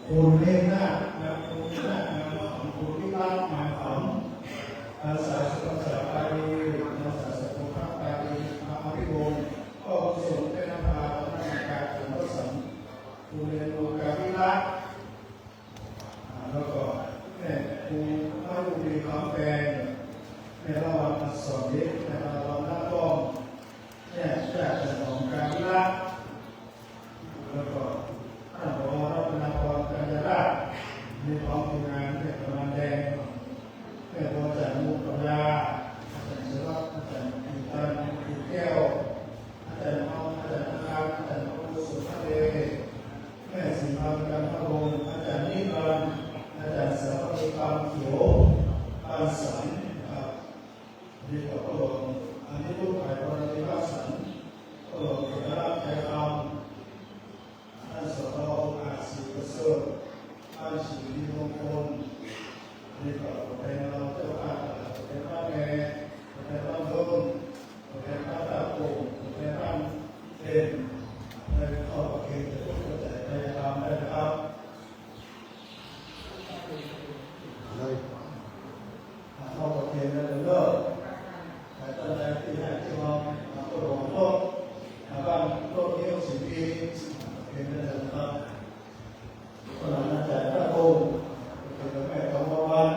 คุณเทพนาถ นางคุณนาถ นางคุณวิรัตน์ นางขวัญ นางสาวสุภาษา ปาลี นางสาวสุภาพ ปาลี พระอภิวงศ์ ก็กุศลเป็นนภา พนักงานการหลวงพ่อสัน คุณเรนู กาวิรัตน์ อ่า แล้วก็แม่ครูพระบุรีคำแปลง แม่ละวันอักษรเดช แม่ละวันละป้อม แม่จากจันหอมกาวิรัตน์ แล้วก็ท่านผอ.รัตนาพร กัญญาราช มีพร้อมทีมงาน แม่กำนันแดง แม่บัวจันทร์ มุกปัญญา อาจารย์สุรัตน์ อาจารย์กิตตัน กิตแก้ว อาจารย์ทอง อาจารย์อังคาร อาจารย์ครูสุภเดช แม่ศรีพันธ์ กันทวงศ์ อาจารย์นิรันดร์ อาจารย์สามัคคี ปานเขียว ปานสัน นะครับ นี่ก็พ่อหลวง อันนี้ลูกชายพรหมรัตน์ ปานสัน พ่อหลวงเอกลักษณ์ไทยคำ ท่าน สภ องอาจ ศรีประเสริฐ ท่าน ศรีมงคล นี่ก็ตัวแทนเราเจ้าภาพ ตัวแทนพระแม่ ตัวแทนบ้านโน้น ตัวแทนบ้านตาโป่ง ตัวแทนบ้านเด่น ได้เข้าประเคนจะร่วมกระจายพยาธรรมได้นะครับ เลย เข้าประเคนได้เลยเด้อ แต่ท่านใดตี้ให้ที่ห้อง ก็หลวงโลก บ้านโลกเลี้ยวสิบปี ประเคนได้เลยนะครับ พระหลานอาจารย์พระครู ประเคนแม่ทองวัน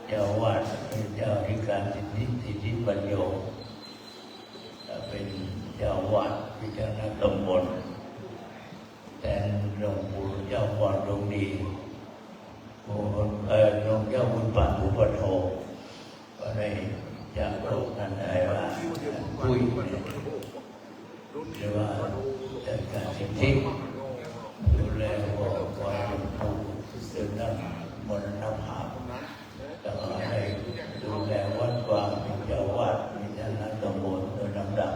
เจ้าอาวาส เป๋นเจ้าอธิการสิทธิ สิทธิปัญโญ เป๋นเจ้าอาวาสวิจารณตำบล แตนหลวงปู่เจ้าปอดดวงดี ปู่ เอ่อ หลวงเจ้าบุญปัน อุปัฏโฐ ก็ได้จากโลกนั้นได้ว่า ปุ้ยเนี่ย หรือว่าจัดการสิทธิ ดูแลหัวควายหลวงปู่จนท่านมรณภาพ แล้วก็ได้ดูแลวัดวา เป๋นเจ้าอาวาสวิจารณตำบลโดยลำดับ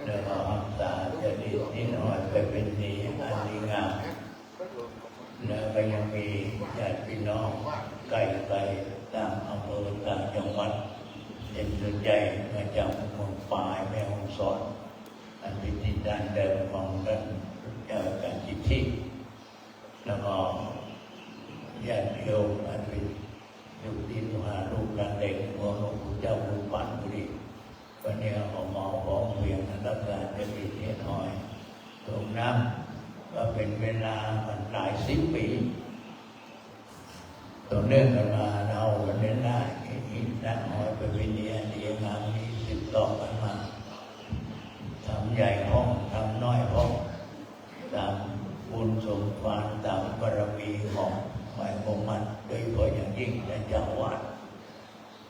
แล้วก็ฮักษาจารีตนิดหน่อย ประเพณีอันดีงาม แล้วก็ยังมีญาติพี่น้องใก้ๆ ต๋างอำเภอ ต๋างจังหวัด เป๋นส่วนใหญ่มาจากเมืองปาย แม่ฮ่องสอน อันเป๋นถิ่นดั้งเดิมของท่านเจ้าการสิทธิ แล้วก็ญาติโยมอันเป๋นลูกศิษย์ลูกหา ลูกหลานเหล็กของหลวงปู่เจ้าบุญปันบุรี วันนี้เอามาพร้อมเพรียงกันรับการจะมีเทียนหอย ส่งน้ำ ก็เป๋นเวลามันหลายสิบปี๋ ต่อเนื่องกันมา เอาวันนี้นะ เทียนหอยประเพณีอันดีงามนี้สืบต่อกันมา ทำใหญ่พ่อง ทำน้อยพ่อง ต๋ามบุญสมภาร ต๋ามบารมีของฝ่ายองค์มัน โดยเฉพาะอย่างยิ่งท่านเจ้าอาวาส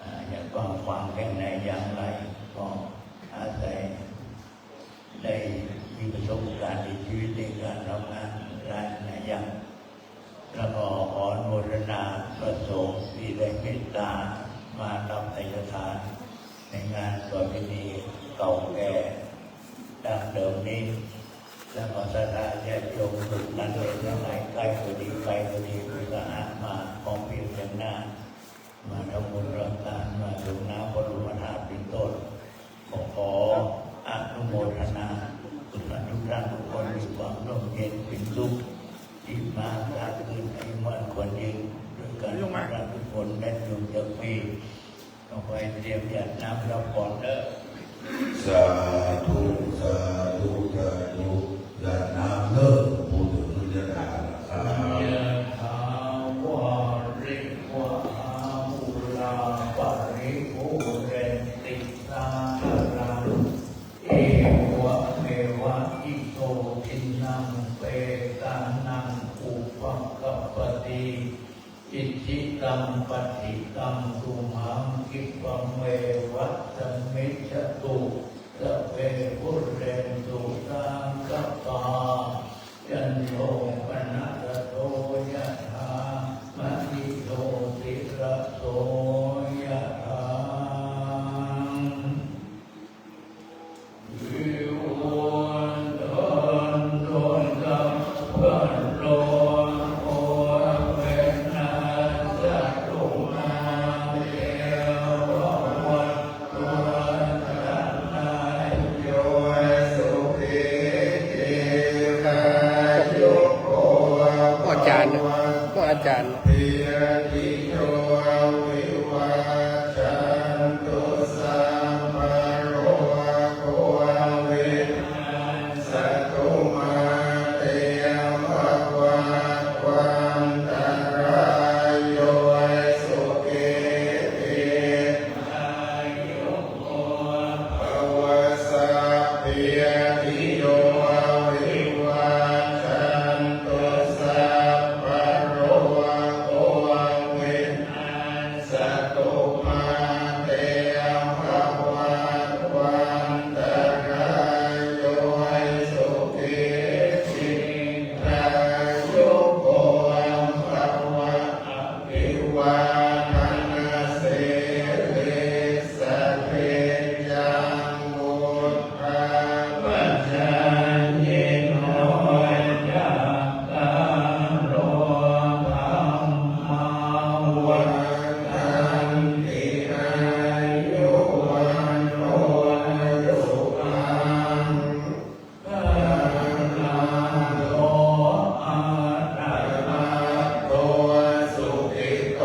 อ่า จะกว้างขวางแค่ไหนอย่างไร ก็อาศัยได้มีประสบการณ์ในชีวิตในการรับงานหลายๆ อย่าง แล้วก็ขออนุโมทนาพระสงฆ์ที่ได้เมตตามารับไทยทานในงานประเพณีเก่าแก่ดั้งเดิมนี้ แล้วก็ศรัทธาญาติโยมลูกหลานเหลนทั้งหลาย ใก้ก็ดี ไกลก็ดี อุตส่าห์มาพร้อมเพรียงกันหน้า มาทำบุญรับทาน มาส่งน้ำพระบรมธาตุเป๋นต้น ก็ขออนุโมทนาทุกท่านทุกคน มีความร่มเย็นเป๋นสุข ที่มาสร้างคืนอายุมั่นขวัญยืน ด้วยกันทุกท่านทุกคน และจงจะมี ต่อไปเตรียมหยาดน้ำรับพรเด้อ สาธุ สาธุ สาธุ หยาดน้ำเด้อ ปู่เถิด หยาดน้ำนะครับ ยะถาวาริวะหาปูราปะริปูเรนติสาคารัง เอวะเมวะอิโตทินนังเปตานังอุปะกัปปะติ อิจฉิตังปัตถิตังตุมหัง ขิปปะเมวะสะมิชฌะตุ สัพเพปูเรนตุสังกัปปา จันโทปะนะระโส ยะถา มะณิโชติระโส ยะถา อาจารย์นะ อาจารย์นะ สตุมาเตภวัตวันตะราโย สุขีทีฆายุโกภะวะ สัพพีติโยวิวัชชันตุ สัพพะโรโควินัส สตุมาเตภวัตวันตะราโย สุขีทีฆายุโกภะวะ อภิวาทะนะสีลิสสะนิจจังวุฑฒาปะจายิโน จัตตาโรธัมมา วัฑฒันติ อายุ วัณโณ สุขัง พะลัง อะระหะโต สุขิโต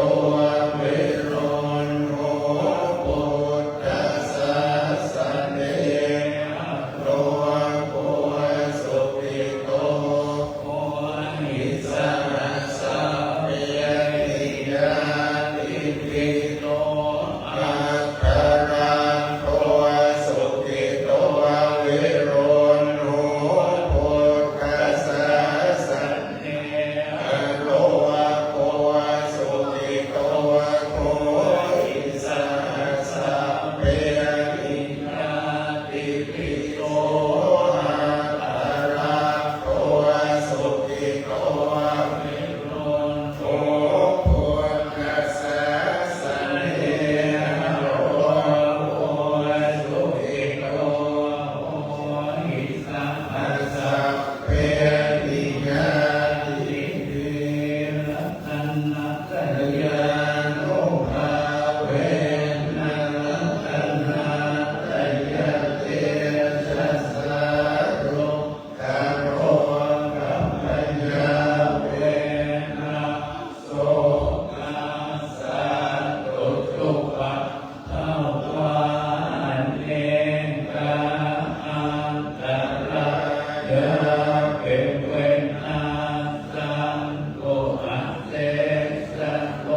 ญาณุภาเวนะ รัตนะตะยะเตจะสา รุกขะโรกะพยาเวนะ โสกะสะตุจุปะ ทะวา อเนกา อันตะรายา ปิเวนะ สันตุ อเสสะโก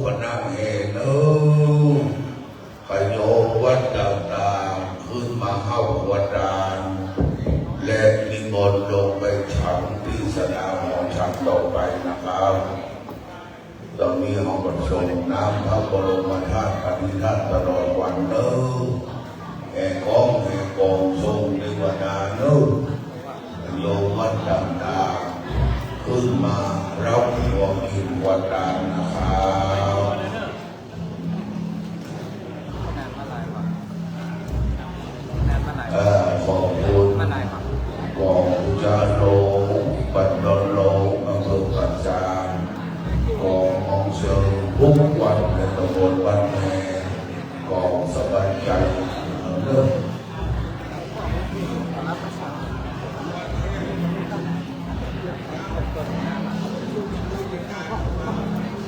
คณะแห่เนอะ ขะโยมวัดต่างๆ ขึ้นมาเฮาขวดตาน และนิมนต์ลงไปฉันตี้ศาลาหอฉันต่อไปนะครับ ต๋อนนี้เฮาก็ส่งน้ำพระบรมธาตุอภิธาตุตลอดวันเนอะ แห่กองแห่กองส่งเทวดาเนอะ โยมวัดต่างๆ ขึ้นมารับขวดกิ๋นขวดตานนะครับ เอ่อ ขอบคุณ กองจาโล ปัตตโล อำเภอป่าซาง กองกองเชิงทุกวัดในตำบลบ้านแม กองสบายใจ๋เนอะ